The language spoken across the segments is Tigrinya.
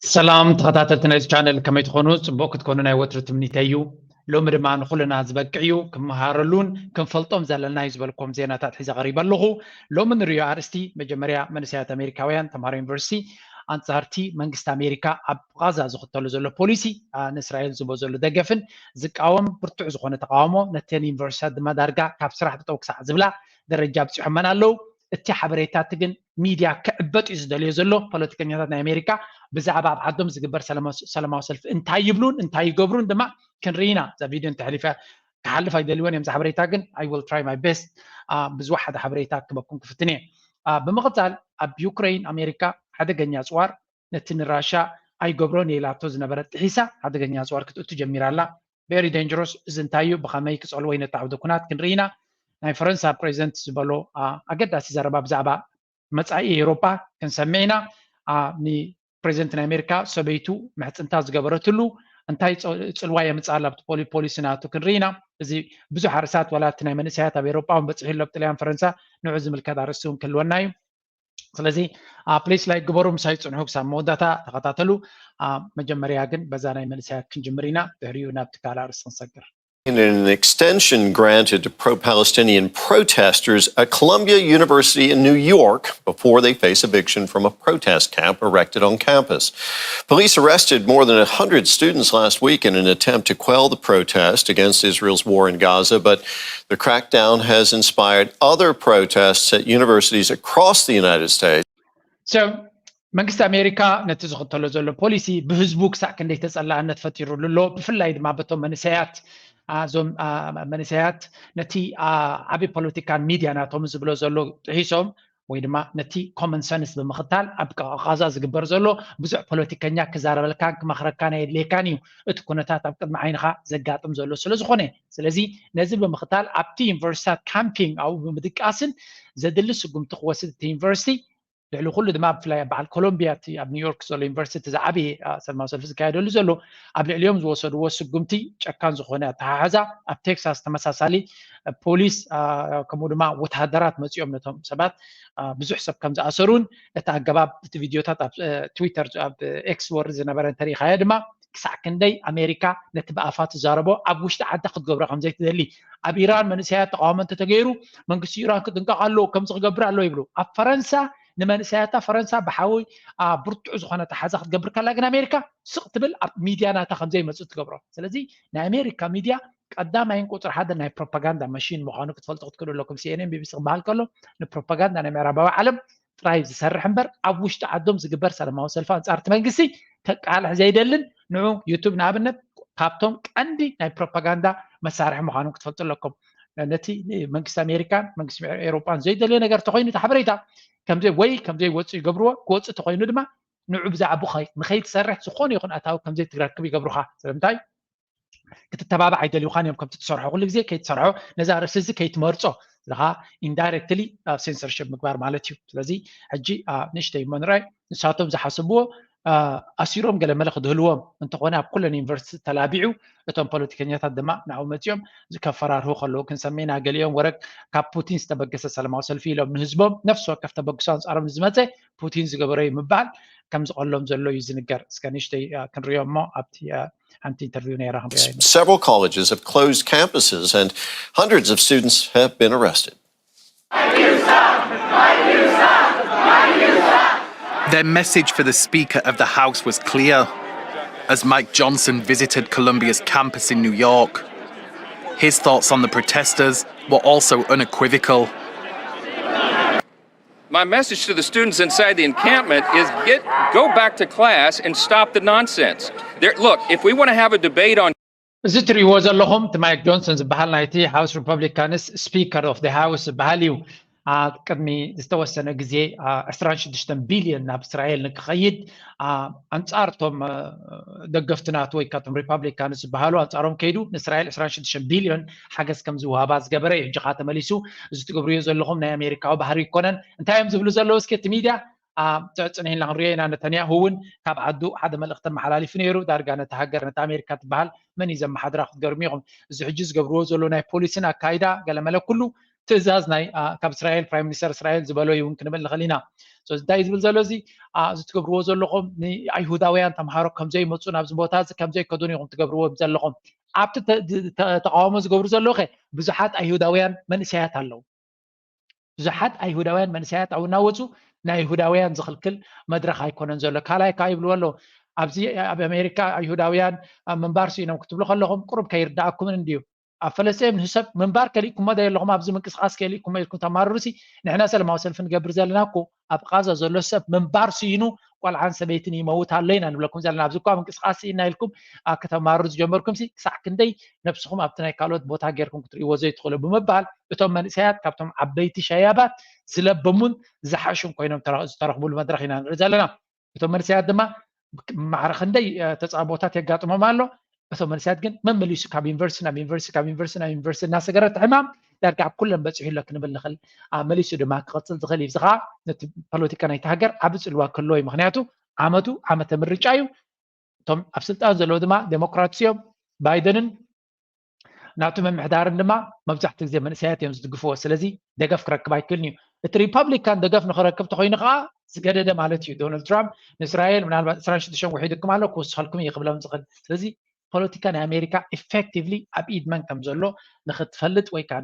ሰላም ተኸታተልቲ ናይዚ ቻነል፣ ከመይ ትኾኑ? ጽቡቕ ክትኮኑ ናይ ወትሩ ትምኒተይ እዩ። ሎሚ ድማ ንኹልና ዝበቅዕ እዩ፣ ክመሃረሉን ክንፈልጦም ዘለና እዩ ዝበልኩም ዜናታት ሒዘ ቀሪበ ኣለኹ። ሎሚ ንሪኦ ኣርእስቲ፣ መጀመርያ መንእሰያት ኣሜሪካውያን ተምሃሮ ዩኒቨርሲቲ ኣንጻርቲ መንግስቲ ኣሜሪካ ኣብ ቓዛ ዝኽተሎ ዘሎ ፖሊሲ፣ ኣ፣ ንእስራኤል ዝቦ ዘሎ ደገፍን ዝቃወም ብርቱዕ ዝኾነ ተቃውሞ፣ ነተን ዩኒቨርሲታት ድማ ዳርጋ ካብ ስራሕ ጠጠው ክሳዕ ዝብላ ደረጃ ኣብፂሖመን ኣለዉ። እቲ ሓበሬታ እቲ ግን ሚድያ ክዕበጥ እዩ ዝደልዮ ዘሎ። ፖለቲከኛታት ናይ ኣሜሪካ ብዛዕባ ኣብ ዓዶም ዝግበር ሰላማ-፣ ሰላማዊ ሰልፊ እንታይ ይብሉን እንታይ ይገብሩን ድማ ክንርኢ ኢና። እዛ ቪድዮ እንተሕሊፈ ክሓልፍ ኣይደልዮን እዮም። እዛ ሓበሬታ ግን I will try my best፣ አ፣ ብዝወሓደ ሓበሬታ ክበኩም ክፍትን እየ። አ፣ ብምቕጻል ኣብ ዩክሬን ኣሜሪካ ሓደገኛ ኣጽዋር ነቲ ንራሻ ኣይገብሮን እየ ኢላቶ ዝነበረት ጥሒሳ ሓደገኛ ኣጽዋር ክትእቱ ጀሚራ ኣላ። Very dangerous። እዚ እንታይ እዩ? ብኸመይ ክጸልዎ ይነታዕ ወደ ኩናት ክንርኢ ኢና። ናይ ፈረንሳ ፕሬዚደንት ዝበሎ፣ አ፣ ኣገዳሲ ዘረባ ብዛዕባ መጻኢ ኤውሮጳ ክንሰምዕ ኢና። አ፣ ንፕሬዚደንት ናይ ኣሜሪካ ሰበይቱ ምሕጽንታ ዝገበረትሉ እንታይ ጸ-፣ ጽልዋ የምጽኣላ ኣብቲ ፖሊ-፣ ፖሊሲ ናቱ ክንርኢ ኢና። እዚ ብዙሕ ኣርእስታት ዋላ እቲ ናይ መንእሰያት ኣብ ኤውሮጳ እውን በጺሑ ኣሎ፣ ኣብ ጥልያን ፈረንሳ ንዑ ዝምልከት ኣርእስቲ እውን ክህልወና እዩ። ስለዚ፣ አ፣ ፕሊስ ላይክ ግበሩ፣ ምሳይ ጽንሑ ክሳብ መወዳእታ ተኸታተሉ። አ፣ መጀመርያ ግን በዛ ናይ መንእሰያት ክንጅምር ኢና፣ ድሕሪኡ ናብቲ ካልእ ኣርእስቲ ክንሰግር። In an extension granted to pro-Palestinian protesters at Columbia University in New York before they face eviction from a protest camp erected on campus. Police arrested more than a hundred students last week in an attempt to quell the protest against Israel's war in Gaza, but the crackdown has inspired other protests at universities across the United States. So መንግስቲ ኣሜሪካ ነቲ ዝኽተሎ ዘሎ ፖሊሲ ብህዝቡ ክሳዕ ክንደይ ተጸላእነት ፈጢሩሉ ኣሎ፣ ብፍላይ ድማ በቶም መንእሰያት፣ አ፣ እዞም፣ አ፣ መንእሰያት ነቲ፣ አ፣ ዓቢ ፖለቲካን ሚድያ ናቶም ዝብሎ ዘሎ ጥሒሶም ወይ ድማ ነቲ ኮመን ሰንስ ብምኽታል ኣብ ቃ-፣ ቃዛ ዝግበር ዘሎ ብዙሕ ፖለቲከኛ ክዛረበልካን ክመኽረካን ኣየድልየካን እዩ፣ እቲ ኩነታት ኣብ ቅድሚ ዓይንኻ ዘጋጥም ዘሎ ስለ ዝኾነ። ስለዚ ነዚ ብምኽታል ኣብቲ ዩኒቨርሲታት ካምፒንግ ኣብኡ ብምድቃስን ዘድሊ ስጉምቲ ክወስድ እቲ ዩኒቨርሲቲ ልዕሊ ኩሉ ድማ ብፍላይ ኣብ በዓል ኮሎምቢያ እቲ ኣብ ኒውዮርክ ዘሎ ዩኒቨርሲቲ እቲ ዝዓበየ፣ አ፣ ሰላማዊ ሰልፊ ዝካየደሉ ዘሎ ኣብ ልዕሊኦም ዝወሰድዎ ስጉምቲ ጨካን ዝኾነ ኣተሓሕዛ ኣብ ቴክሳስ ተመሳሳሊ፣ አ፣ ፖሊስ፣ አ፣ ከምኡ ድማ ወተሃደራት መፂኦም ነቶም ሰባት፣ አ፣ ብዙሕ ሰብ ከም ዝኣሰሩን እቲ ኣገባብ እቲ ቪድዮታት ኣብ፣ አ፣ ትዊተር ኣብ ኤክስ ወርድ ዝነበረ እንተሪኢኻዮ ድማ ክሳዕ ክንደይ ኣሜሪካ ነቲ ብኣፋ ትዛረቦ ኣብ ውሽጢ ዓዳ ክትገብሮ ከም ዘይትደሊ ኣብ ኢራን መንእሰያት ተቃውሞ እንተተገይሩ መንግስቲ ኢራን ክጥንቀቕ ኣለዎ ከምዚ ክገብር ኣለዎ ይብሉ። ኣብ ፈረንሳ ንመንእሰያታ ፈረንሳ ብሓዊ፣ አ፣ ብርቱዕ ዝኾነ ኣተሓዛ ክትገብር ከላ ግን ኣሜሪካ ስቕ ትብል ኣብ ሚድያ ናታ ከም ዘይመጽእ ትገብሮ። ስለዚ ናይ ኣሜሪካ ሚድያ ቀዳማይን ቁጽሪ ሓደ ናይ ፕሮፓጋንዳ መሽን ምዃኑ ክትፈልጡ ክትክእሉ ኣለኩም። ሲ ኤን ኤን ቢ ቢ ሲ ክበሃል ከሎ ንፕሮፓጋንዳ ናይ ምዕራባዊ ዓለም ጥራይ ዝሰርሕ እምበር ኣብ ውሽጢ ዓዶም ዝግበር ሰላማዊ ሰልፊ ኣንጻር እቲ መንግስቲ ከቃልሕ ዘይደልን ንዑ ዩቱብ ንኣብነት ካብቶም ቀንዲ ናይ ፕሮፓጋንዳ መሳርሒ ምዃኑ ክትፈልጡ ኣለኩም። ነቲ መንግስቲ ኣሜሪካን መንግስቲ ኤውሮጳን ዘይደልዮ ነገር ተኾይኑ እቲ ሓበሬታ ከምዘይ ወይ ከምዘይወፁ ይገብርዎ፣ ክወፁ ተኾይኑ ድማ ንዑ ብዛዕባ ንኸይትሰርሕ ዝኾነ ይኹን ኣታዊ ከምዘይትረክብ ይገብሩኻ። ስለምንታይ? ክትተባባዕ ኣይደልዩኻን እዮም። ከምቲ ትሰርሖ ኩሉ ግዜ ከይትሰርሖ ነዛ ርእሲ እዚ ከይትመርጾ ስለኻ ኢንዳይሬክትሊ ሴንሰርሽፕ ምግባር ማለት እዩ። ስለዚ ሕጂ ንእሽተይ መንራይ ንሳቶም ዝሓስብዎ ኣሲሮም ገለ መለ ክድህልዎም እንተኾነ ኣብ ኩለን ዩኒቨርሲቲ ተላቢዑ እቶም ፖለቲከኛታት ድማ ንዕኡ መፂኦም ዝከፈራርሁ ከለዉ ክንሰሚና ገሊኦም ወረግ ካብ ፑቲን ዝተበገሰ ሰላማዊ ሰልፊ ኢሎም ንህዝቦም ነፍሲ ወከፍ ተበግሶ ኣንፃሮም ንዝመፀ ፑቲን ዝገበሮ እዩ ምባል ከም ዝቐሎም ዘሎ እዩ ዝንገር። እስከ ንእሽተይ ክንሪኦ እሞ ኣብቲ ሓንቲ ኢንተርቪው ነይራ ክንሪኣ ኢና። Several colleges have closed campuses and hundreds of students have been arrested. Their message for the Speaker of the House was clear as Mike Johnson visited Columbia's campus in New York. His thoughts on the protesters were also unequivocal. My message to the students inside the encampment is get go back to class and stop the nonsense. There, look, if we want to have a debate on እዚ ትሪእዎ ዘለኹም እቲ ማይክ ጆንሰን ዝበሃል ናይቲ ሃውስ ሪፐብሊካንስ ስፒከር ኦፍ ሃውስ ዝበሃል እዩ። ቅድሚ ዝተወሰነ ግዜ ዕስራን ሽዱሽተን ቢልዮን ናብ እስራኤል ንክኸይድ ኣንፃር እቶም ደገፍቲ ናቱ ወይ ካቶም ሪፐብሊካንስ ዝበሃሉ ኣንፃሮም ከይዱ ንእስራኤል ዕስራን ሽዱሽተን ቢልዮን ሓገዝ ከም ዝወሃባ ዝገበረ እዩ። ሕጂ ከዓ ተመሊሱ እዚ ትገብርዮ ዘለኹም ናይ ኣሜሪካዊ ባህሪ ይኮነን። እንታይ እዮም ዝብሉ ዘለዉ እስኪ እቲ ሚድያ ፅዕፅን ኢልና ክንሪኦ ኢና። ነተንያሁ እውን ካብ ዓዱ ሓደ መልእክቲ ኣመሓላሊፉ ነይሩ። ዳርጋ ነቲ ሃገር፣ ነቲ ኣሜሪካ ትበሃል መን እዩ ዘመሓድራ ክትገርሙ ኢኹም። እዚ ሕጂ ዝገብርዎ ዘሎ ናይ ፖሊሲን ኣካይዳ ገለመለ ኩሉ ትእዛዝ ናይ ካብ እስራኤል፣ ፕራይም ሚኒስተር እስራኤል ዝበሎ እዩ እውን ክንብል ንኽእል ኢና። እንታይ ዝብል ዘሎ እዚ እዚ ትገብርዎ ዘለኹም ንኣይሁዳውያን ተምሃሮ ከምዘይመፁ፣ ናብዚ ቦታ እዚ ከምዘይከዱን ኢኹም ትገብርዎም ዘለኹም። ኣብቲ ተቃውሞ ዝገብሩ ዘለዉ ከ ብዙሓት ኣይሁዳውያን መንእሰያት ኣለዉ። ብዙሓት ኣይሁዳውያን መንእሰያት ኣብኡ እናወፁ ናይ ኣይሁዳውያን ዝኽልክል መድረኽ ኣይኮነን ዘሎ። ካልኣይ ከዓ ይብልዎ ኣለዉ፣ ኣብዚ ኣብ ኣሜሪካ ኣይሁዳውያን ኣብ ምንባር ስኢኖም ክትብሉ ከለኹም ቁሩብ ከይርዳእኩምን እንድዩ። ኣብ ፈለስጤም ንሰብ ምንባር ከሊእኩሞ ዶ የለኹም፣ ኣብዚ ምንቅስቃስ ከሊእኩሞ ኢልኩም ተማርሩ ሲ፣ ንሕና ሰላማዊ ሰልፊ ንገብር ዘለና እኮ ኣብ ቃዛ ዘሎ ሰብ ምንባር ስኢኑ ቆልዓን ሰበይትን ይመውት ኣሎ ኢና ንብለኩም ዘለና። ኣብዚ እኳ ምንቅስቃስ ስኢና ኢልኩም ክተማርሩ ዝጀመርኩም ሲ፣ ክሳዕ ክንደይ ነብስኹም ኣብቲ ናይ ካልኦት ቦታ ጌርኩም ክትርእይዎ ዘይትኽእሉ ብምባል እቶም መንእሰያት ካብቶም ዓበይቲ ሸያባት ዝለበሙን ዝሓሹን ኮይኖም ዝተረኽብሉ መድረኽ ኢና ንርኢ ዘለና። እቶም መንእሰያት ድማ ማዕረ ክንደይ ተፃቦታት የጋጥሞም ኣሎ። እቶም መንእሰያት ግን መመሊሱ ካብ ዩኒቨርሲቲ ናብ ዩኒቨርሲቲ፣ ካብ ዩኒቨርሲቲ ናብ ዩኒቨርሲቲ እናሰገረ እቲ ሕማም ዳርጋ ኣብ ኩለን በፂሑ ኣሎ ክንብል ንኽእል። መሊሱ ድማ ክቕፅል ዝኽእል እዩ። እዚ ከዓ ነቲ ፖለቲካ ናይቲ ሃገር ዓቢ ፅልዋ ክህልዎ እዩ። ምክንያቱ ዓመቱ ዓመተ ምርጫ እዩ። እቶም ኣብ ስልጣን ዘለዉ ድማ ዴሞክራትስ እዮም። ባይደንን ናቱ ምምሕዳርን ድማ መብዛሕትኡ ግዜ መንእሰያት እዮም ዝድግፍዎ። ስለዚ ደገፍ ክረክብ ኣይክእልን እዩ። እቲ ሪፐብሊካን ደገፍ ንክረክብ ተኮይኑ ከዓ ዝገደደ ማለት እዩ። ዶናልድ ትራምፕ ንእስራኤል ምናልባት ዕስራን ሽዱሽተን ውሒዱኩም ኣሎ ክውስኸልኩም እዩ ክብሎም ዝኽእል። ስለዚ ፖለቲካ ናይ ኣሜሪካ ኢፌክቲቭሊ ኣብ ኢድ መን ከም ዘሎ ንክትፈልጥ ወይ ከዓ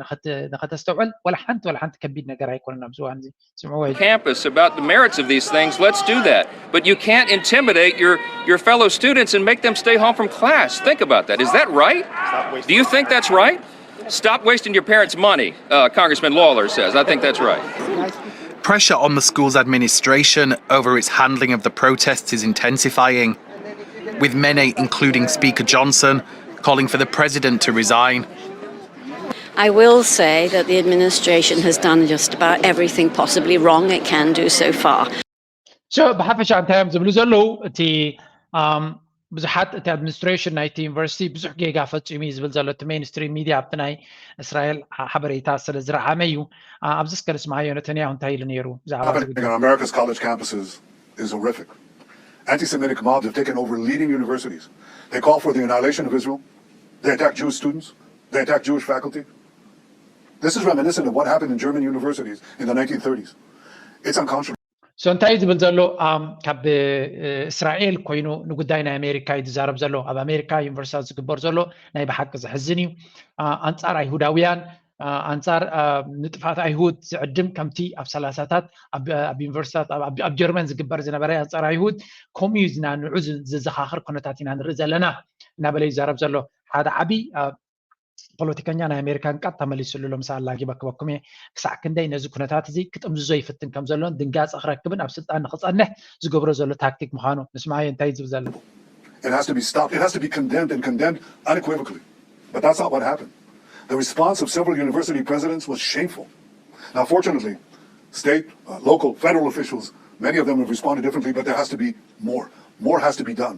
ንከተስተውዕል ወላ ሓንቲ ወላ ሓንቲ ከቢድ ነገር ኣይኮነን ኣብዚ እዋን እዚ። ስምዕዎ። Campus about the merits of these things, let's do that. But you can't intimidate your, your fellow students and make them stay home from class. Think about that. Is that right? Do you think that's right? Stop wasting your parents' money, uh, Congressman Lawler says. I think that's right. Pressure on the school's administration over its handling of the protests is intensifying, with many, including Speaker Johnson, calling for the president to resign. I will say that the administration has done just about everything possibly wrong it can do so far. So ብሓፈሻ እንታይ እዮም ዝብሉ ዘለዉ? እቲ ብዙሓት እቲ ኣድሚኒስትሬሽን ናይቲ ዩኒቨርሲቲ ብዙሕ ጌጋ ፈፂሙ እዩ ዝብል ዘሎ እቲ ሜንስትሪም ሚድያ ኣብቲ ናይ እስራኤል ሓበሬታ ስለ ዝረዓመ እዩ። ኣብዚ እስከ ንስማዓዮ። ነተንያሁ እንታይ ኢሉ ነይሩ ብዛዕባ America's college campuses is horrific. Anti-Semitic mobs have taken over leading universities. They call for the annihilation of Israel. They attack Jewish students. They attack Jewish faculty. This is reminiscent of what happened in German universities in the nineteen thirties. It's unconscionable. So እንታይ ዝብል ዘሎ ካብ እስራኤል ኮይኑ ንጉዳይ ናይ ኣሜሪካ እዩ ዝዛረብ ዘሎ። ኣብ ኣሜሪካ ዩኒቨርሲታት ዝግበር ዘሎ ናይ ብሓቂ ዘሕዝን እዩ። ኣንጻር ኣይሁዳውያን ኣንጻር ንጥፍኣት ኣይሁድ ዝዕድም ከምቲ ኣብ ሰላሳታት ኣብ ዩኒቨርሲታት ኣብ ጀርመን ዝግበር ዝነበረ ኣንጻር ኣይሁድ ከምኡ እዩ ዝና ንዑ ዘዘኻኽር ኩነታት ኢና ንርኢ ዘለና እናበለ ይዛረብ ዘሎ። ሓደ ዓብዪ ፖለቲከኛ ናይ ኣሜሪካን ቀጥታ መሊሱሉ ኣሎ። ምሳሌ ላጊበ ክበኩም እየ። ክሳዕ ክንደይ ነዚ ኩነታት እዚ ክጥምዝዞ ይፍትን ከም ዘሎን ድንጋፀ ክረክብን ኣብ ስልጣን ንክፀንሕ ዝገብሮ ዘሎ ታክቲክ ምዃኑ ንስማዮ እንታይ ዝብል ዘሎ It has to be stopped. It has to be condemned and condemned unequivocally. But that's not what happened. The response of several university presidents was shameful. Now, fortunately, state, uh, local, federal officials, many of them have responded differently, but there has to be more. More has to be done.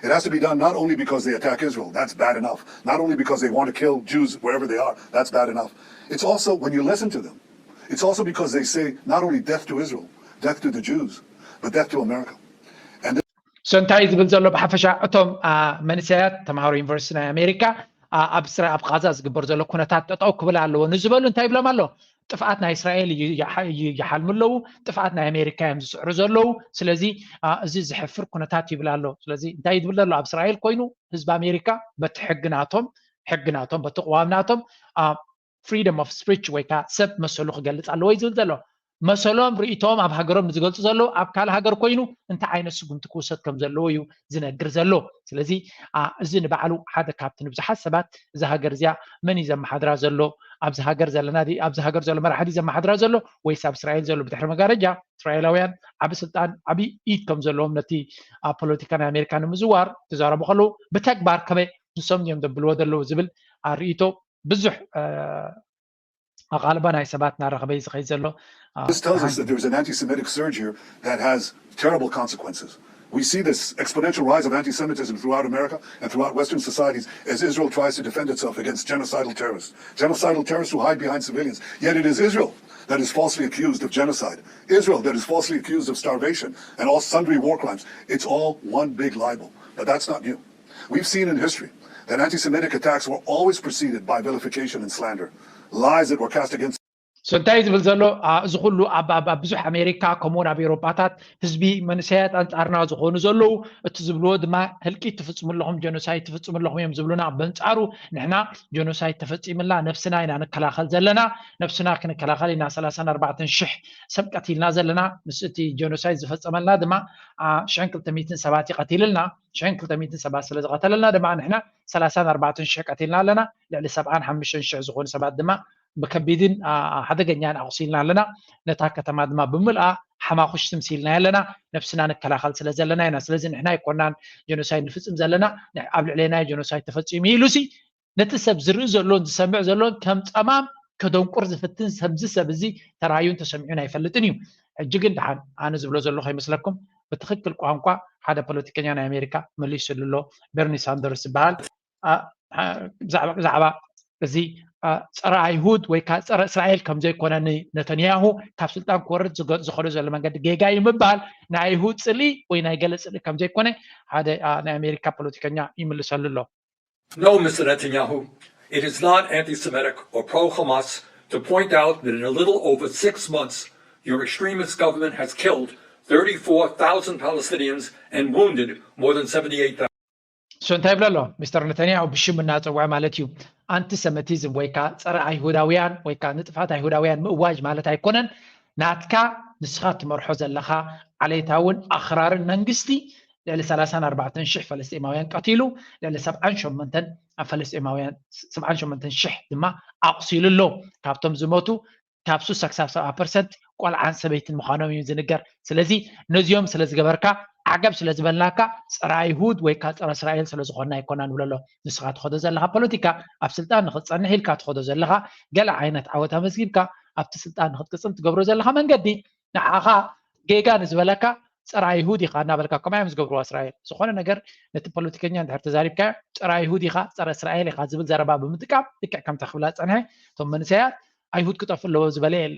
It has to be done not only because they attack Israel, that's bad enough. Not only because they want to kill Jews wherever they are, that's bad enough. It's also, when you listen to them, it's also because they say not only death to Israel, death to the Jews, but death to America. So እንታይ ዝብል ዘሎ ብሓፈሻ እቶም መንእሰያት ተምሃሮ ዩኒቨርሲቲ ናይ ኣሜሪካ ኣብ ስራ ኣብ ቃዛ ዝግበር ዘሎ ኩነታት ጠጠው ክብል ኣለዎ ንዝበሉ እንታይ ይብሎም ኣሎ? ጥፍኣት ናይ እስራኤል ይሓልሙ ኣለዉ። ጥፍኣት ናይ ኣሜሪካ እዮም ዝስዕሩ ዘለዉ። ስለዚ እዚ ዝሕፍር ኩነታት ይብል ኣሎ። ስለዚ እንታይ ዝብል ዘሎ ኣብ እስራኤል ኮይኑ ህዝቢ ኣሜሪካ በቲ ሕግናቶም ሕግናቶም በቲ ቅዋምናቶም freedom of speech ወይ ከዓ ሰብ መሰሉ ክገልፅ ኣለዎ እዩ ዝብል ዘሎ። መሰሎም ርእይቶም ኣብ ሃገሮም ንዝገልፁ ዘለዉ ኣብ ካልእ ሃገር ኮይኑ እንታይ ዓይነት ስጉምቲ ክውሰድ ከም ዘለዎ እዩ ዝነግር ዘሎ። ስለዚ እዚ ንባዕሉ ሓደ ካብቲ ንብዙሓት ሰባት እዛ ሃገር እዚኣ መን እዩ ዘመሓድራ ዘሎ? ኣብዚ ሃገር ዘለና ኣብዚ ሃገር ዘሎ መራሒ ድዩ ዘመሓድራ ዘሎ ወይስ ኣብ እስራኤል ዘሎ ብድሕሪ መጋረጃ እስራኤላውያን ዓቢ ስልጣን ዓቢ ኢድ ከም ዘለዎም ነቲ ኣብ ፖለቲካ ናይ ኣሜሪካ ንምዝዋር ክዛረቡ ከለዉ ብተግባር ከመይ ንሶም እዮም ዘብልዎ ዘለዉ ዝብል ኣርእይቶ ብዙሕ ኣቓልቦ ናይ ሰባት እናረኸበ እዩ ዝኸይድ ዘሎ። This tells us that there's an anti-Semitic surge here that has terrible consequences. We see this exponential rise of anti-Semitism throughout America and throughout Western societies as Israel tries to defend itself against genocidal terrorists. Genocidal terrorists who hide behind civilians. Yet it is Israel that is falsely accused of genocide, Israel that is falsely accused of starvation and all sundry war crimes. It's all one big libel. But that's not new. We've seen in history that anti-Semitic attacks were always preceded by vilification and slander, lies that were cast against So እንታይ ዝብል ዘሎ? እዚ ኩሉ ኣብ ብዙሕ ኣሜሪካ ከምኡውን ኣብ ኤውሮፓታት ህዝቢ መንእሰያት ኣንጻርና ዝኾኑ ዘለዉ፣ እቲ ዝብልዎ ድማ ህልቂት ትፍጽሙ ኣለኹም፣ ጀኖሳይድ ትፍጽሙ ኣለኹም እዮም ዝብሉና። በንጻሩ ንሕና ጀኖሳይድ ተፈጺምላ፣ ነፍስና ኢና ንከላኸል ዘለና፣ ነፍስና ክንከላኸል ኢና። ሰላሳን ኣርባዕተን ሽሕ ሰብ ቀቲልና ዘለና፣ ምስ እቲ ጀኖሳይድ ዝፈጸመልና ድማ ሽሕን ክልተ ሚእትን ሰባት ይቐቲልልና። ሽሕን ክልተ ሚእትን ሰባት ስለ ዝቐተለልና ድማ ንሕና ሰላሳን ኣርባዕተን ሽሕ ቀቲልና ኣለና። ልዕሊ ሰብዓን ሓሙሽተን ሽሕ ዝኾኑ ሰባት ድማ ብከቢድን ሓደገኛን ኣቑሲልና ኣለና። ነታ ከተማ ድማ ብምልኣ ሓማኹሽ ትምሲልና ኣለና። ነፍስና ንከላኸል ስለ ዘለና ኢና። ስለዚ ንሕና ኣይኮናን ጀኖሳይድ ንፍጽም ዘለና፣ ኣብ ልዕሌና ጀኖሳይድ ተፈጺሙ ኢሉሲ ነቲ ሰብ ዝርኢ ዘሎን ዝሰምዕ ዘሎን ከም ጸማም ከደንቁር ዝፍትን ሰብዚ ሰብ እዚ ተራእዩን ተሰሚዑን ኣይፈልጥን እዩ። ሕጂ ግን ደሓን ኣነ ዝብሎ ዘለኹ ኣይመስለኩም። ብትኽክል ቋንቋ ሓደ ፖለቲከኛ ናይ ኣሜሪካ መሊሱሉ ኣሎ። በርኒ ሳንደርስ ዝበሃል ብዛዕባ እዚ ጸረ ኣይሁድ ወይ ከዓ ጸረ እስራኤል ከም ዘይኮነ ነተንያሁ ካብ ስልጣን ክወርድ ዝኸዶ ዘሎ መንገዲ ጌጋ እዩ ምባል ናይ ኣይሁድ ጽልኢ ወይ ናይ ገለ ጽልኢ ከም ዘይኮነ ሓደ ናይ ኣሜሪካ ፖለቲከኛ ይምልሰሉ ኣሎ። No, Mister Netanyahu, it is not anti-Semitic or pro-Hamas to point out that in a little over six months, your extremist government has killed thirty-four thousand Palestinians and wounded more than seventy-eight thousand. So እንታይ ይብሎ ኣሎ ሚስተር ነተንያሁ ብሽም እናፀውዐ ማለት እዩ። ኣንቲሰሚቲዝም ወይ ከዓ ፀረ ኣይሁዳውያን ወይ ከዓ ንጥፋት ኣይሁዳውያን ምእዋጅ ማለት ኣይኮነን። ናትካ ንስኻ ትመርሖ ዘለኻ ዓሌታውን ኣኽራርን መንግስቲ ልዕሊ ሰላሳን ኣርባዕተን ሽሕ ፈለስጢማውያን ቀቲሉ፣ ልዕሊ ሰብዓን ሸሞንተን ኣብ ፈለስጢማውያን ሰብዓን ሸሞንተን ሽሕ ድማ ኣቑሲሉ ኣሎ። ካብቶም ዝሞቱ ካብ ሱሳ ክሳብ ሰብዓ ፐርሰንት ቆልዓን ሰበይትን ምዃኖም እዩ ዝንገር። ስለዚ ነዚኦም ስለ ዝገበርካ ዓገብ ስለ ዝበልናካ ፀረ ኣይሁድ ወይ ከዓ ፀረ እስራኤል ስለ ዝኾንና ኣይኮና ንብሎ ኣሎ። ንስኻ ትኸዶ ዘለኻ ፖለቲካ ኣብ ስልጣን ንክትፀንሕ ኢልካ ትኸዶ ዘለኻ ገለ ዓይነት ዓወት ኣመዝጊብካ ኣብቲ ስልጣን ንክትቅፅል ትገብሮ ዘለኻ መንገዲ ንዓኻ ጌጋ ንዝበለካ ፀረ ኣይሁድ ኢኻ እናበልካ ከምኣ እዮም ዝገብርዋ እስራኤል። ዝኾነ ነገር ነቲ ፖለቲከኛ እንድሕር ተዛሪብካዮ ፀረ ኣይሁድ ኢኻ ፀረ እስራኤል ኢኻ ዝብል ዘረባ ብምጥቃም ልክዕ ከምታ ክብላ ዝፀንሐ እቶም መንእሰያት ኣይሁድ ክጠፍኡ ኣለዎ ዝበለ የለ።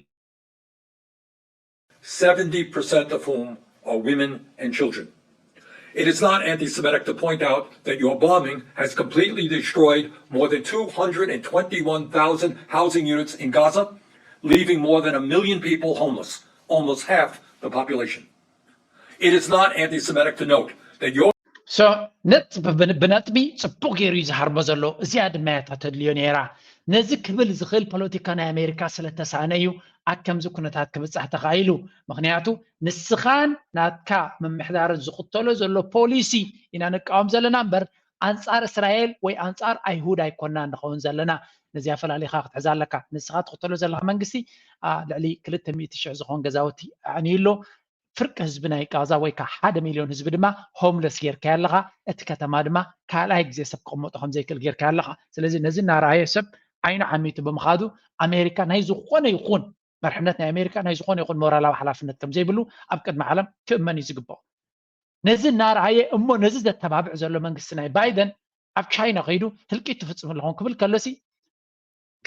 seventy percent of whom are women and children. It is not anti-Semitic to point out that your bombing has completely destroyed more than two hundred and twenty-one thousand housing units in Gaza, leaving more than a million people homeless, almost half the population. It is not anti-Semitic to note that your So ነጥቢ ብነጥቢ ፅቡቕ ገይሩ እዩ ዝሃርሞ ዘሎ። እዚኣ ድማ እያ እታ ተድልዮ ነይራ። ነዚ ክብል ዝኽእል ፖለቲካ ናይ ኣሜሪካ ስለተሳእነ እዩ ኣብ ከምዚ ኩነታት ክብፃሕ ተኻኢሉ። ምኽንያቱ ንስኻን ናትካ ምምሕዳርን ዝኽተሎ ዘሎ ፖሊሲ ኢና ንቃወም ዘለና እምበር ኣንፃር እስራኤል ወይ ኣንፃር ኣይሁድ ኣይኮና ንኸውን ዘለና። ነዚኣ ፈላሊኻ ክትሕዛ ኣለካ። ንስኻ ትኽተሎ ዘለኻ መንግስቲ ልዕሊ ክልተ ሚእቲ ሽሕ ዝኾን ገዛውቲ ኣዕንዩ ኣሎ። ፍርቂ ህዝቢ ናይ ጋዛ ወይ ከዓ ሓደ ሚልዮን ህዝቢ ድማ ሆምለስ ጌርካዮ ኣለኻ። እቲ ከተማ ድማ ካልኣይ ግዜ ሰብ ክቕመጦ ከም ዘይክእል ጌርካዮ ኣለኻ። ስለዚ ነዚ እናረኣየ ሰብ ዓይኑ ዓሚቱ ብምኻዱ ኣሜሪካ ናይ ዝኾነ ይኹን መርሕነት ናይ ኣሜሪካ ናይ ዝኾነ ይኹን ሞራላዊ ሓላፍነት ከም ዘይብሉ ኣብ ቅድሚ ዓለም ክእመን እዩ ዝግብኦ። ነዚ እናረኣየ እሞ ነዚ ዘተባብዕ ዘሎ መንግስቲ ናይ ባይደን ኣብ ቻይና ከይዱ ህልቂት ትፍፅም ኣለኹም ክብል ከሎሲ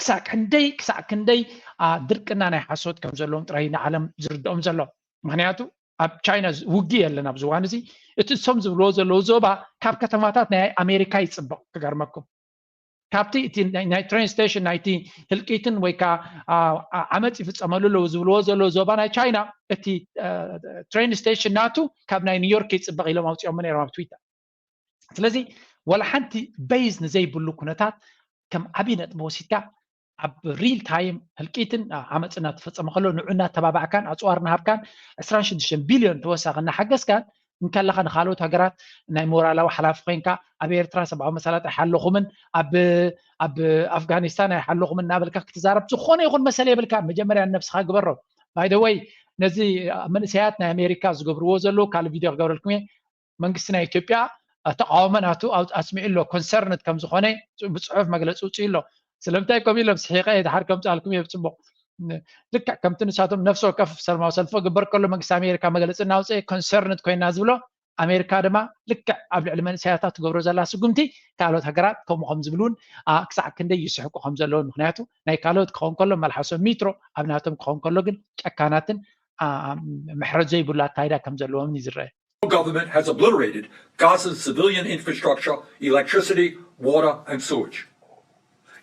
ክሳዕ ክንደይ ክሳዕ ክንደይ ድርቅና ናይ ሓሶት ከም ዘለዎም ጥራይ ንዓለም ዝርድኦም ዘሎ። ምክንያቱ ኣብ ቻይና ውግእ የለን ኣብዚ እዋን እዚ። እቲ እሶም ዝብልዎ ዘለዉ ዞባ ካብ ከተማታት ናይ ኣሜሪካ ይፅብቕ። ክገርመኩም ካብቲ ናይ ትሬን ስቴሽን ናይቲ ህልቂትን ወይ ከዓ ዓመፅ ይፍፀመሉ ኣለዉ ዝብልዎ ዘለዉ ዞባ ናይ ቻይና እቲ ትሬን ስቴሽን ናቱ ካብ ናይ ኒውዮርክ ይፅብቕ ኢሎም ኣውፅኦሞ ነይሮም ኣብ ትዊተር። ስለዚ ዋላ ሓንቲ በይዝ ንዘይብሉ ኩነታት ከም ዓብዪ ነጥቢ ወሲድካ ኣብ ሪል ታይም ህልቂትን ዓመፅ እናተፈፀመ ከሎ ንዑ እናተባባዕካን ኣፅዋር እናሃብካን ዕስራን ሽዱሽተን ቢልዮን ተወሳኺ እናሓገዝካን እንከለኻ ንካልኦት ሃገራት ናይ ሞራላዊ ሓላፊ ኮይንካ ኣብ ኤርትራ ሰብኣዊ መሰላት ኣይሓለኹምን ኣብ ኣብ ኣፍጋኒስታን ኣይሓለኹምን እናበልካ ክትዛረብ ዝኾነ ይኹን መሰል የብልካ። መጀመርያ ንነብስኻ ግበሮ። ባይ ዘ ወይ ነዚ መንእሰያት ናይ ኣሜሪካ ዝገብርዎ ዘለዉ ካልእ ቪድዮ ክገብረልኩም እየ። መንግስቲ ናይ ኢትዮጵያ ተቃውሞ ናቱ ኣስሚዑ ኣሎ። ኮንሰርንድ ከም ዝኾነ ብፅሑፍ መግለፂ ውፅኡ ኣሎ። ስለምንታይ ከምኡ ኢሎም ስሒቀ ድሓር ከምፅኣልኩም እየ ብፅቡቅ። ልክዕ ከምቲ ንሳቶም ነፍሲ ወከፍ ሰላማዊ ሰልፊ ግበር ከሎ መንግስቲ ኣሜሪካ መግለፂ እናውፅአ ኮንሰርንድ ኮይና ዝብሎ ኣሜሪካ ድማ ልክዕ ኣብ ልዕሊ መንእሰያታት ትገብሮ ዘላ ስጉምቲ ካልኦት ሃገራት ከምኡ ከም ዝብሉን ክሳዕ ክንደይ ይስሕቁ ከም ዘለውን። ምክንያቱ ናይ ካልኦት ክኸውን ከሎ መልሓሶም ሚትሮ፣ ኣብ ናቶም ክኸውን ከሎ ግን ጨካናትን ምሕረት ዘይብሉ ኣካይዳ ከም ዘለዎም እዩ ዝረአ። Government has obliterated Gaza's civilian infrastructure, electricity, water and sewage.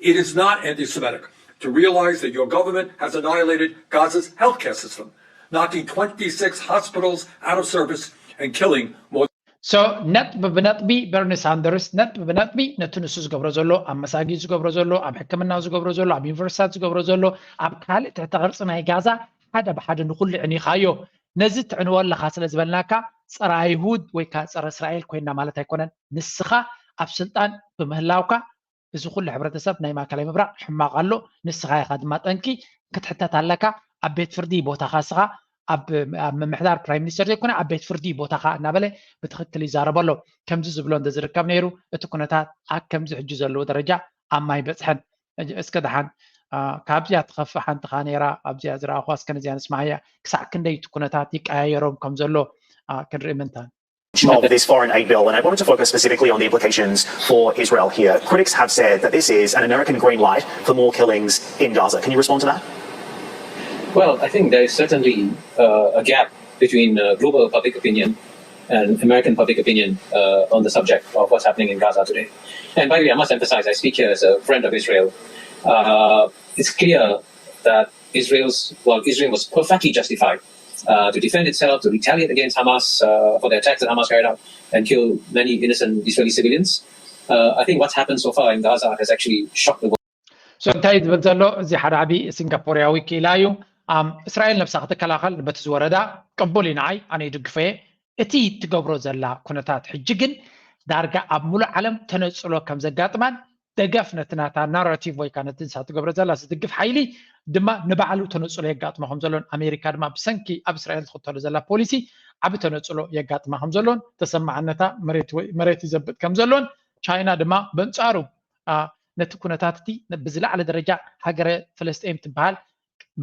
It is not anti-Semitic to realize that your government has annihilated Gaza's healthcare system, knocking twenty-six hospitals out of service and killing more so ነጥቢ ብነጥቢ በርኒ ሳንደርስ ነጥቢ ብነጥቢ ነቲ ንሱ ዝገብሮ ዘሎ፣ ኣብ መሳጊድ ዝገብሮ ዘሎ፣ ኣብ ሕክምና ዝገብሮ ዘሎ፣ ኣብ ዩኒቨርሲታት ዝገብሮ ዘሎ፣ ኣብ ካልእ ትሕተ ቅርፂ ናይ ጋዛ ሓደ ብሓደ ንኩሉ ዕኒኻዮ። ነዚ ትዕንዎ ኣለኻ ስለ ዝበልናካ ፀረ ኣይሁድ ወይ ከዓ ፀረ እስራኤል ኮይና ማለት ኣይኮነን። ንስኻ ኣብ ስልጣን ብምህላውካ እዚ ኩሉ ሕብረተሰብ ናይ ማእከላይ ምብራቕ ሕማቕ ኣሎ፣ ንስኻ ኢኻ ድማ ጠንቂ፣ ክትሕተት ኣለካ። ኣብ ቤት ፍርዲ ቦታኻ እስኻ ኣብ ምምሕዳር ፕራይም ሚኒስተር ዘይኮነ ኣብ ቤት ፍርዲ ቦታኻ እናበለ ብትኽክል ይዛረበ ኣሎ። ከምዚ ዝብሎ እንተዝርከብ ነይሩ እቲ ኩነታት ኣብ ከምዚ ሕጂ ዘለዎ ደረጃ ኣብ ማይ በፅሐን። እስከ ደሓን ካብዚኣ ትኸፍእ ሓንቲ ኻ ነይራ ኣብዚኣ ዝረኣኹዋ እስከ ነዚኣ ንስማዓያ። ክሳዕ ክንደይ እቲ ኩነታት ይቀያየሮም ከም ዘሎ ክንርኢ ምንታን። of this foreign aid bill, and I wanted to focus specifically on the implications for Israel here. Critics have said that this is an American green light for more killings in Gaza. Can you respond to that? Well, I think there is certainly uh, a gap between uh, global public opinion and American public opinion uh, on the subject of what's happening in Gaza today. And by the way, I must emphasize, I speak here as a friend of Israel. Uh, it's clear that Israel's, well, Israel was perfectly justified uh, to defend itself, to retaliate against Hamas uh, for the attacks that Hamas carried out and kill many innocent Israeli civilians. Uh, I think what's happened so far in Gaza has actually shocked the world. So እንታይ ዝብል ዘሎ እዚ ሓደ ዓብዪ ሲንጋፖርያዊ ክኢላ እዩ። እስራኤል ነብሳ ክትከላኸል በቲ ዝወረዳ ቅቡል እዩ ንዓይ፣ ኣነ ይድግፎ እየ። እቲ ትገብሮ ዘላ ኩነታት ሕጂ ግን ዳርጋ ኣብ ሙሉእ ዓለም ተነፅሎ ከም ዘጋጥማን ደገፍ ነቲ ናታ ናራቲቭ ወይ ከዓ ነቲ ንሳ ትገብሮ ዘላ ዝድግፍ ሓይሊ ድማ ንባዕሉ ተነፅሎ የጋጥሞ ከም ዘሎን ኣሜሪካ ድማ ብሰንኪ ኣብ እስራኤል ዝኽተሎ ዘላ ፖሊሲ ዓቢ ተነፅሎ የጋጥማ ከም ዘሎን ተሰማዕነታ መሬት ይዘብጥ ከም ዘሎን ቻይና ድማ በንፃሩ ነቲ ኩነታት እቲ ብዝለዓለ ደረጃ ሃገረ ፍልስጤም ትበሃል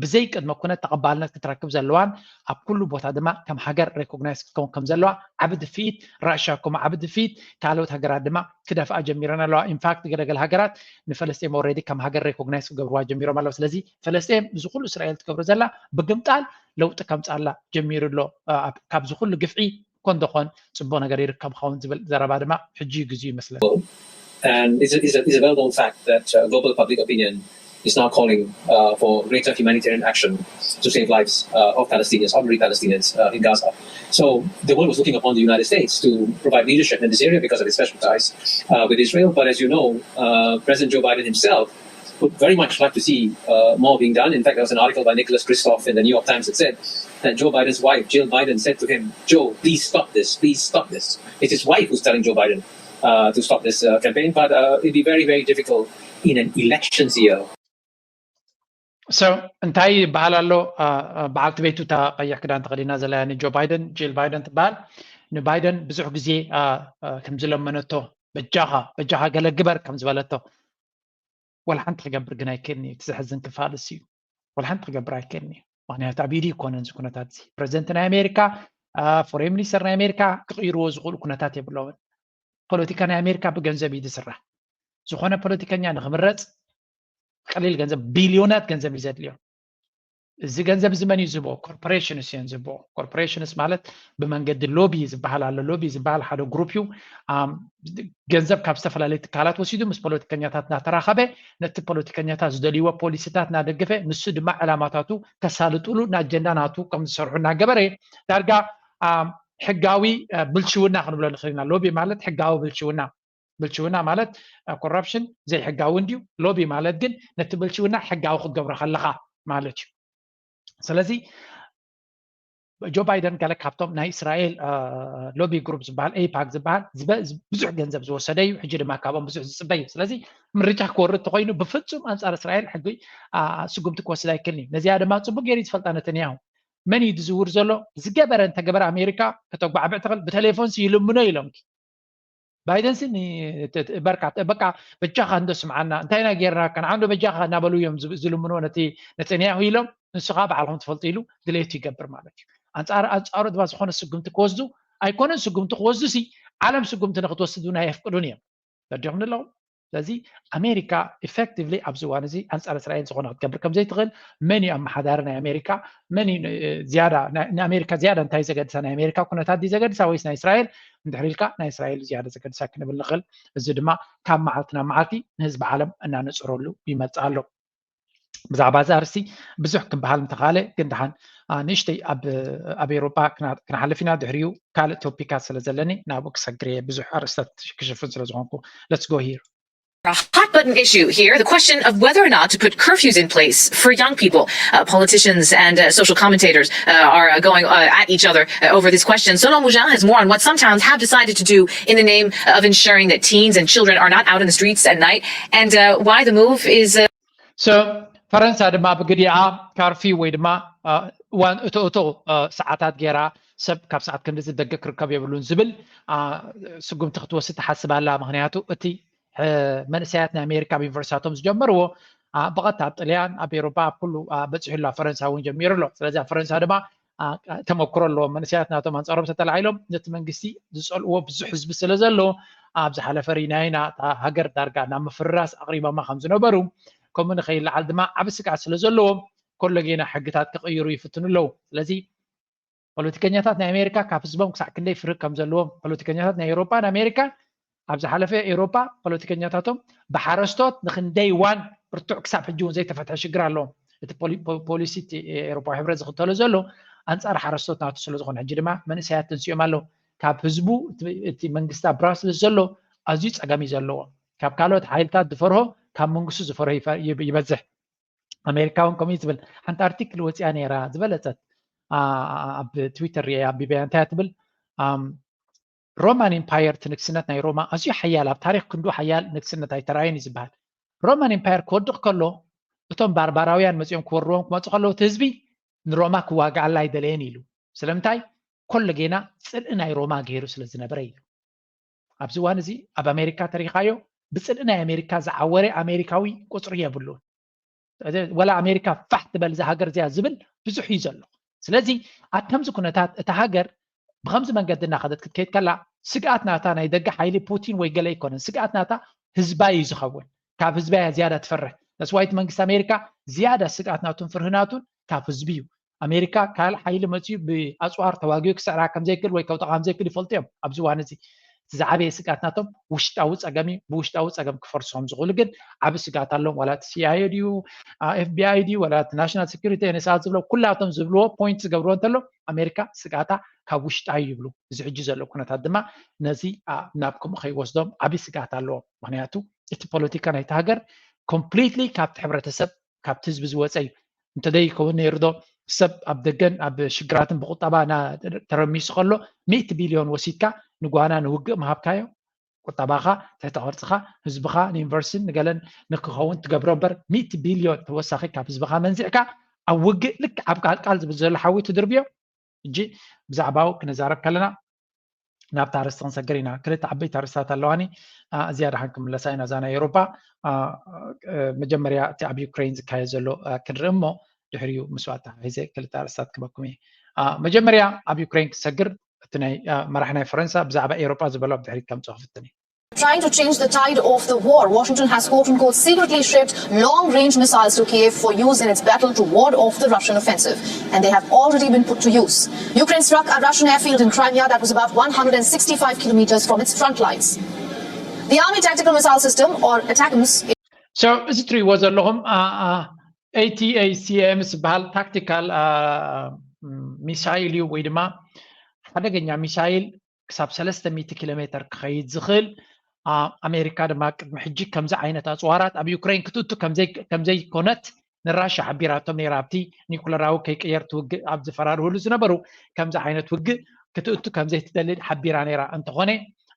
ብዘይ ቅድመ ኩነት ተቐባልነት ክትረክብ ዘለዋን ኣብ ኩሉ ቦታ ድማ ከም ሃገር ሬኮግናይዝ ክትከውን ከም ዘለዋ ዓቢ ድፍኢት ራሽያ ኮማ ዓቢ ድፍኢት ካልኦት ሃገራት ድማ ክደፍኣ ጀሚረን ኣለዋ። ኢንፋክት ገለገለ ሃገራት ንፈለስጤም ኦልሬዲ ከም ሃገር ሬኮግናይዝ ክገብርዋ ጀሚሮም ኣለዉ። ስለዚ ፈለስጤም እዚ ኩሉ እስራኤል ትገብሮ ዘላ ብግምጣል ለውጢ ከምፅኣላ ጀሚሩ ኣሎ። ካብዚ ኩሉ ግፍዒ ኮን ደኾን ፅቡቅ ነገር ይርከብ ኸውን ዝብል ዘረባ ድማ ሕጂ እዩ ግዜኡ ይመስለኒ። And it's a, it's, a, it's a well-known fact that uh, global public opinion is now calling uh, for greater humanitarian action to save lives uh, of Palestinians, ordinary Palestinians uh, in Gaza. So the world was looking upon the United States to provide leadership in this area because of its special ties uh, with Israel. But as you know, uh, President Joe Biden himself would very much like to see uh, more being done. In fact, there was an article by Nicholas Kristof in the New York Times that said that Joe Biden's wife, Jill Biden, said to him, "Joe, please stop this. Please stop this." It's his wife who's telling Joe Biden uh, to stop this uh, campaign, but uh, it'd be very, very difficult in an elections year. So እንታይ ይበሃል ኣሎ? በዓልቲ ቤቱ እታ ቀይሕ ክዳን ተኸዲና ዘላ ጆ ባይደን፣ ጂል ባይደን ትበሃል። ንባይደን ብዙሕ ግዜ ከም ዝለመነቶ በጃኻ በጃኻ ገለ ግበር ከም ዝበለቶ ወላ ሓንቲ ክገብር ግን ኣይክእልን እዩ። እቲ ዘሕዝን ክፋል እሱ እዩ። ወላ ሓንቲ ክገብር ኣይክእልን እዩ። ምክንያቱ ኣብ ኢዱ ይኮነን እዚ ኩነታት እዚ። ፕረዚደንት ናይ ኣሜሪካ፣ ፎሬን ሚኒስተር ናይ ኣሜሪካ ክቕይርዎ ዝኽእሉ ኩነታት የብሎምን። ፖለቲካ ናይ ኣሜሪካ ብገንዘብ እዩ ዝስራሕ። ዝኾነ ፖለቲከኛ ንክምረፅ ቀሊል ገንዘብ ቢልዮናት ገንዘብ እዩ ዘድልዮ። እዚ ገንዘብ እዚ መን እዩ ዝህቦ? ኮርፖሬሽንስ እየን ዝህቦ። ኮርፖሬሽንስ ማለት ብመንገዲ ሎቢ ዝበሃል ኣሎ። ሎቢ ዝበሃል ሓደ ግሩፕ እዩ። ገንዘብ ካብ ዝተፈላለዩ ትካላት ወሲዱ ምስ ፖለቲከኛታት እናተራኸበ ነቲ ፖለቲከኛታት ዝደልይዎ ፖሊሲታት እናደገፈ ንሱ ድማ ዕላማታቱ ከሳልጥሉ ንኣጀንዳ ናቱ ከም ዝሰርሑ እናገበረ ዳርጋ ሕጋዊ ብልሽውና ክንብሎ ንኽእል ኢና። ሎቢ ማለት ሕጋዊ ብልሽውና ብልሽውና ማለት ኮራፕሽን ዘይሕጋዊ እንድዩ። ሎቢ ማለት ግን ነቲ ብልሽውና ሕጋዊ ክትገብሮ ከለኻ ማለት እዩ። ስለዚ ጆ ባይደን ገለ ካብቶም ናይ እስራኤል ሎቢ ግሩፕ ዝበሃል ኤይፓክ ዝበሃል ብዙሕ ገንዘብ ዝወሰደ እዩ። ሕጂ ድማ ካብኦም ብዙሕ ዝፅበ እዩ። ስለዚ ምርጫ ክወርድ ተኮይኑ ብፍፁም ኣንፃር እስራኤል ሕጊ ስጉምቲ ክወስድ ኣይክልን እዩ። ነዚኣ ድማ ፅቡቅ ገይሩ ዝፈልጣ ነተንያሁ መን እዩ ዝዝውር ዘሎ ዝገበረ እንተገበረ ኣሜሪካ ከተጓዕብዕ ትኽእል ብቴሌፎን ይልምኖ ኢሎም ባይደን ሲ በርካ በቃ በጃኻ እንዶ ስምዓና እንታይ ኢና ጌርናካ ንዓንዶ በጃኻ እናበሉ እዮም ዝልምንዎ ነቲ ነተንያሁ ኢሎም ንስኻ በዓልኹም ትፈልጡ ኢሉ ድሌቱ ይገብር ማለት እዩ። ኣንፃር ኣንፃሩ ድማ ዝኾነ ስጉምቲ ክወስዱ ኣይኮነን ስጉምቲ ክወስዱ ሲ ዓለም ስጉምቲ ንክትወስድ እውን ኣየፍቅዱን እዮም። ተረዲኹም ኣለኹም? ስለዚ ኣሜሪካ ኢፌክቲቭሊ ኣብዚ እዋን እዚ ኣንፃር እስራኤል ዝኾነ ክትገብር ከም ዘይትኽእል፣ መን እዩ ኣመሓዳሪ ናይ ኣሜሪካ፣ መን እዩ ዝያዳ ንኣሜሪካ ዝያዳ እንታይ ዘገድሳ፣ ናይ ኣሜሪካ ኩነታት ድዩ ዘገድሳ ወይስ ናይ እስራኤል? እንድሕር ኢልካ ናይ እስራኤል ዝያዳ ዘገድሳ ክንብል ንኽእል። እዚ ድማ ካብ መዓልቲ ናብ መዓልቲ ንህዝቢ ዓለም እናነፅረሉ ይመፅእ ኣሎ። ብዛዕባ እዚ ኣርስቲ ብዙሕ ክበሃል ምተኻለ፣ ግን ደሓን ንእሽተይ ኣብ ኤሮጳ ክንሓልፍ ኢና። ድሕሪኡ ካልእ ቶፒካት ስለ ዘለኒ ናብኡ ክሰግር እየ፣ ብዙሕ ኣርእስታት ክሽፍን ስለ ዝኾንኩ። Let's go here. A hot button issue here, the question of whether or not to put curfews in place for young people. Uh, politicians and uh, social commentators uh, are uh, going uh, at each other uh, over this question. Solo Mujan has more on what some towns have decided to do in the name of ensuring that teens and children are not out in the streets at night, and uh, why the move is. Uh... So ፈረንሳ ድማ ብግዲኣ ካርፊ ወይ ድማ እዋን እቶ እቶ ሰዓታት ገይራ ሰብ ካብ ሰዓት ክንድዚ ደገ ክርከብ የብሉን ዝብል ስጉምቲ ክትወስድ ትሓስብ ኣላ። ምክንያቱ እቲ መንእሰያት ናይ ኣሜሪካ ኣብ ዩኒቨርሲታቶም ዝጀመርዎ ብቐጥታ ኣብ ጥልያን ኣብ ኤሮፓ ኣብ ኩሉ በፂሑ ኣሎ። ኣብ ፈረንሳ እውን ጀሚሩ ኣሎ። ስለዚ ኣብ ፈረንሳ ድማ ተመክሮ ኣለዎም። መንእሰያት ናቶም ኣንፃሮም ተተላዒሎም ነቲ መንግስቲ ዝፀልእዎ ብዙሕ ህዝቢ ስለ ዘሎ ኣብ ዝሓለፈ ርኢናዮ ኢና። እታ ሃገር ዳርጋ ናብ ምፍርራስ ኣቕሪቦማ ከም ዝነበሩ ከምኡ ንኸይለዓል ድማ ዓቢ ስግኣት ስለ ዘለዎም ኮለጌና ሕግታት ክቕይሩ ይፍትኑ ኣለዉ። ስለዚ ፖለቲከኛታት ናይ ኣሜሪካ ካብ ህዝቦም ክሳዕ ክንደይ ፍርህ ከም ዘለዎም ፖለቲከኛታት ናይ ኤሮፓን ኣሜሪካን ኣብ ዝሓለፈ ኤሮፓ ፖለቲከኛታቶም ብሓረስቶት ንክንደይ ዋን ብርቱዕ ክሳብ ሕጂ እውን ዘይተፈትሐ ሽግር ኣለዎም። እቲ ፖሊሲ ኤሮፓዊ ሕብረት ዝኽተሎ ዘሎ ኣንፃር ሓረስቶት ናቱ ስለ ዝኾነ ሕጂ ድማ መንእሰያት ተንስኦም ኣለዉ። ካብ ህዝቡ እቲ መንግስቲ ኣብ ብራስልስ ዘሎ ኣዝዩ ፀገም እዩ ዘለዎ። ካብ ካልኦት ሓይልታት ዝፈርሆ ካብ መንግስቱ ዝፈርሆ ይበዝሕ። ኣሜሪካ እውን ከምኡ እዩ ትብል። ሓንቲ ኣርቲክል ወፂኣ ነይራ ዝበለፀት ኣብ ትዊተር ሪአ ኣቢበያ እንታይ ትብል? ሮማን ኢምፓየር እቲ ንግስነት ናይ ሮማ ኣዝዩ ሓያል ኣብ ታሪክ ክንዱ ሓያል ንግስነት ኣይተራየን እዩ ዝበሃል። ሮማን ኢምፓየር ክወድቕ ከሎ እቶም ባርባራውያን መፂኦም ክወርዎም ክመፁ ከለዉ እቲ ህዝቢ ንሮማ ክዋግኣላ ኣይደለየን ኢሉ። ስለምንታይ? ኮሎ ጌና ፅልኢ ናይ ሮማ ገይሩ ስለ ዝነበረ እዩ። ኣብዚ እዋን እዚ ኣብ ኣሜሪካ ተሪኻዮ ብፅልኢ ናይ ኣሜሪካ ዝዓወረ ኣሜሪካዊ ቁፅሪ የብሉን። ወላ ኣሜሪካ ፋሕ ትበል እዛ ሃገር እዚኣ ዝብል ብዙሕ እዩ ዘሎ። ስለዚ ኣብ ከምዚ ኩነታት እታ ሃገር ብከምዚ መንገዲ እናኸደት ክትከይድ ከላ ስግኣት ናታ ናይ ደገ ሓይሊ ፑቲን ወይ ገለ ኣይኮነን። ስግኣት ናታ ህዝባ እዩ ዝኸውን። ካብ ህዝባ እያ ዝያዳ ትፈርሕ። ነስዋይቲ መንግስቲ ኣሜሪካ ዝያዳ ስግኣት ናቱን ፍርሂ ናቱን ካብ ህዝቢ እዩ። ኣሜሪካ ካልእ ሓይሊ መፅዩ ብኣፅዋር ተዋጊኡ ክስዕራ ከምዘይክእል ወይ ከውጣ ከምዘይክእል ይፈልጡ እዮም። ኣብዚ እዋን እዚ እቲ ዝዓበየ ስግኣት ናቶም ውሽጣዊ ፀገም እዩ። ብውሽጣዊ ፀገም ክፈርሱ ከም ዝኽእሉ ግን ዓቢ ስግኣት ኣለዎም። ዋላ እቲ ሲኣይኤ ድዩ ኤፍቢኣይ ድዩ ዋላ እቲ ናሽናል ሴኩሪቲ ኤንኤስኣ ዝብሎ ኩላቶም ዝብልዎ ፖይንት ዝገብርዎ እንተሎ ኣሜሪካ ስግኣታ ካብ ውሽጣ እዩ ይብሉ። እዚ ሕጂ ዘሎ ኩነታት ድማ ነዚ ናብ ከምኡ ከይወስዶም ዓቢ ስግኣት ኣለዎም። ምክንያቱ እቲ ፖለቲካ ናይቲ ሃገር ኮምፕሊትሊ ካብቲ ሕብረተሰብ ካብቲ ህዝቢ ዝወፀ እዩ። እንተዘይከውን ነይሩ ዶ ሰብ ኣብ ደገን ኣብ ሽግራትን ብቁጠባ ተረሚሱ ከሎ ሚእቲ ቢልዮን ወሲድካ ንጓና ንውግእ ምሃብካዮ? ቁጠባኻ ትሕተ ቅርፅኻ ህዝብኻ ንዩኒቨርሲቲን ንገለን ንክኸውን ትገብሮ እምበር ሚእቲ ቢልዮን ተወሳኺ ካብ ህዝብኻ መንዚዕካ ኣብ ውግእ ልክ ኣብ ቃልቃል ዝብል ዘሎ ሓዊ ትድርብዮ። ሕጂ ብዛዕባኡ ክነዛረብ ከለና ናብታ ኣርእስቲ ክንሰግር ኢና። ክልተ ዓበይቲ ኣርእስታት ኣለዋኒ። እዚኣ ደሓን ክምለሳ ኢና። እዛ ናይ ኤውሮጳ መጀመርያ እቲ ኣብ ዩክሬን ዝካየድ ዘሎ ክንርኢ እሞ ድሕሪኡ ምስኡ ኣተሓሒዘ ክልተ ኣርእስታት ክበኩም እየ። መጀመርያ ኣብ ዩክሬን ክሰግር እቲ ናይ መራሕ ናይ ፈረንሳ ብዛዕባ ኤውሮጳ ዝበሎ ኣብ ድሕሪት ከምፅኦ ክፍትን እየ። Trying to change the tide of the war, Washington has, quote unquote, secretly shipped long range missiles to Kiev for use in its battle to ward off the Russian offensive. And they have already been put to use. Ukraine struck a Russian airfield in Crimea that was about one hundred sixty-five kilometers from its front lines. The Army Tactical Missile System, or ATACMS, So እዚ ትሪእዎ ዘለኹም ኤቲኤሲኤም ዝበሃል ታክቲካል ሚሳይል እዩ ወይ ድማ ሓደገኛ ሚሳይል ክሳብ ሰለስተ ሚእቲ ኪሎ ሜትር ክኸይድ ዝኽእል። ኣሜሪካ ድማ ቅድሚ ሕጂ ከምዚ ዓይነት ኣፅዋራት ኣብ ዩክሬን ክትእቱ ከምዘይኮነት ንራሻ ሓቢራቶም ነይራ። ኣብቲ ኒኩለራዊ ከይቅየር ትውግእ ኣብ ዝፈራርህሉ ዝነበሩ ከምዚ ዓይነት ውግእ ክትእቱ ከምዘይትደሊ ሓቢራ ነይራ። እንተኾነ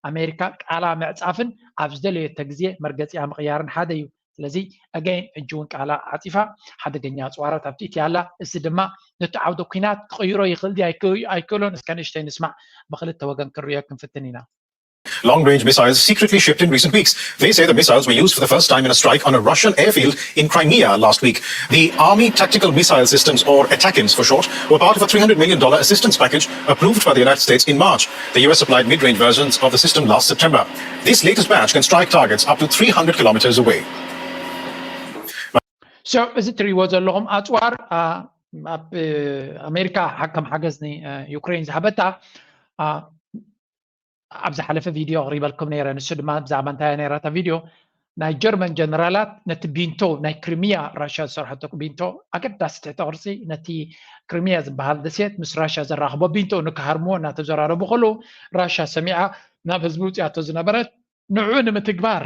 ኣሜሪካ ቃላ ምዕፃፍን ኣብ ዝደለየቶ ግዜ መርገፂኣ ምቕያርን ሓደ እዩ። ስለዚ ኣገይን ሕጂ እውን ቃላ ዓፂፋ ሓደገኛ ኣፅዋራት ኣብቲ እትያ ኣላ። እዚ ድማ ነቲ ዓውደ ኲናት ክቕይሮ ይኽእል ድዩ ኣይክእሎን እስከ ንእሽተይ ንስማዕ። ብክልተ ወገን ክንሪኦ ክንፍትን ኢና። Long-range missiles secretly shipped in recent weeks. They say the missiles were used for the first time in a strike on a Russian airfield in Crimea last week. The Army Tactical Missile Systems, or ATACMS for short, were part of a three hundred million dollars assistance package approved by the United States in March. The U S supplied mid-range versions of the system last September. This latest batch can strike targets up to three hundred kilometers away. So እዚ እትሪእዎ ዘለኹም ኣፅዋር ኣብ ኣሜሪካ ከም ሓገዝ ንዩክሬን ዝሃበታ ኣብ ዝሓለፈ ቪድዮ ኣቕሪበልኩም ነይረ። ንሱ ድማ ብዛዕባ እንታይ ነይራ እታ ቪድዮ? ናይ ጀርመን ጀነራላት ነቲ ቢንቶ ናይ ክሪሚያ ራሽያ ዝሰርሐቶ ቢንቶ ኣገዳሲ ትሕተ ቅርፂ ነቲ ክሪሚያ ዝበሃል ደሴት ምስ ራሽያ ዘራኽቦ ቢንቶ ንክሃርምዎ እናተዘራረቡ ከለዉ ራሽያ ሰሚዓ ናብ ህዝቢ ውፅያቶ ዝነበረት ንዑ ንምትግባር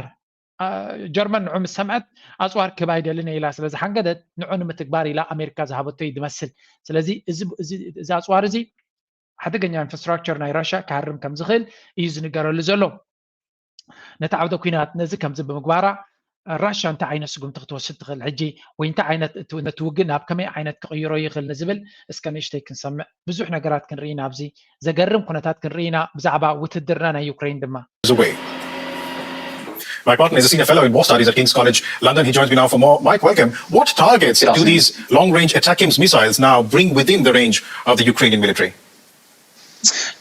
ጀርመን ንዑ ምስ ሰምዐት ኣፅዋር ክህባ ኣይደልን እየ ኢላ ስለ ዝሓንገደት ንዑ ንምትግባር ኢላ ኣሜሪካ ዝሃበቶ እዩ ዝመስል። ስለዚ እዚ ኣፅዋር እዚ ሓደገኛ ኢንፍራስትራክቸር ናይ ራሽያ ክሃርም ከም ዝኽእል እዩ ዝንገረሉ ዘሎ። ነቲ ዓውደ ኲናት ነዚ ከምዚ ብምግባራ ራሽያ እንታይ ዓይነት ስጉምቲ ክትወስድ ትኽእል ሕጂ ወይ እንታይ ዓይነት ነቲ ውግእ ናብ ከመይ ዓይነት ክቕይሮ ይኽእል ንዝብል እስከ ንእሽተይ ክንሰምዕ። ብዙሕ ነገራት ክንርኢ ኢና ኣብዚ ዘገርም ኩነታት ክንርኢ ኢና ብዛዕባ ውትድርና ናይ ዩክሬን ድማ። My partner is a senior fellow in war studies at King's College London. He joins me now for more. Mike, welcome. What targets do these long-range ATACMS missiles now bring within the range of the Ukrainian military?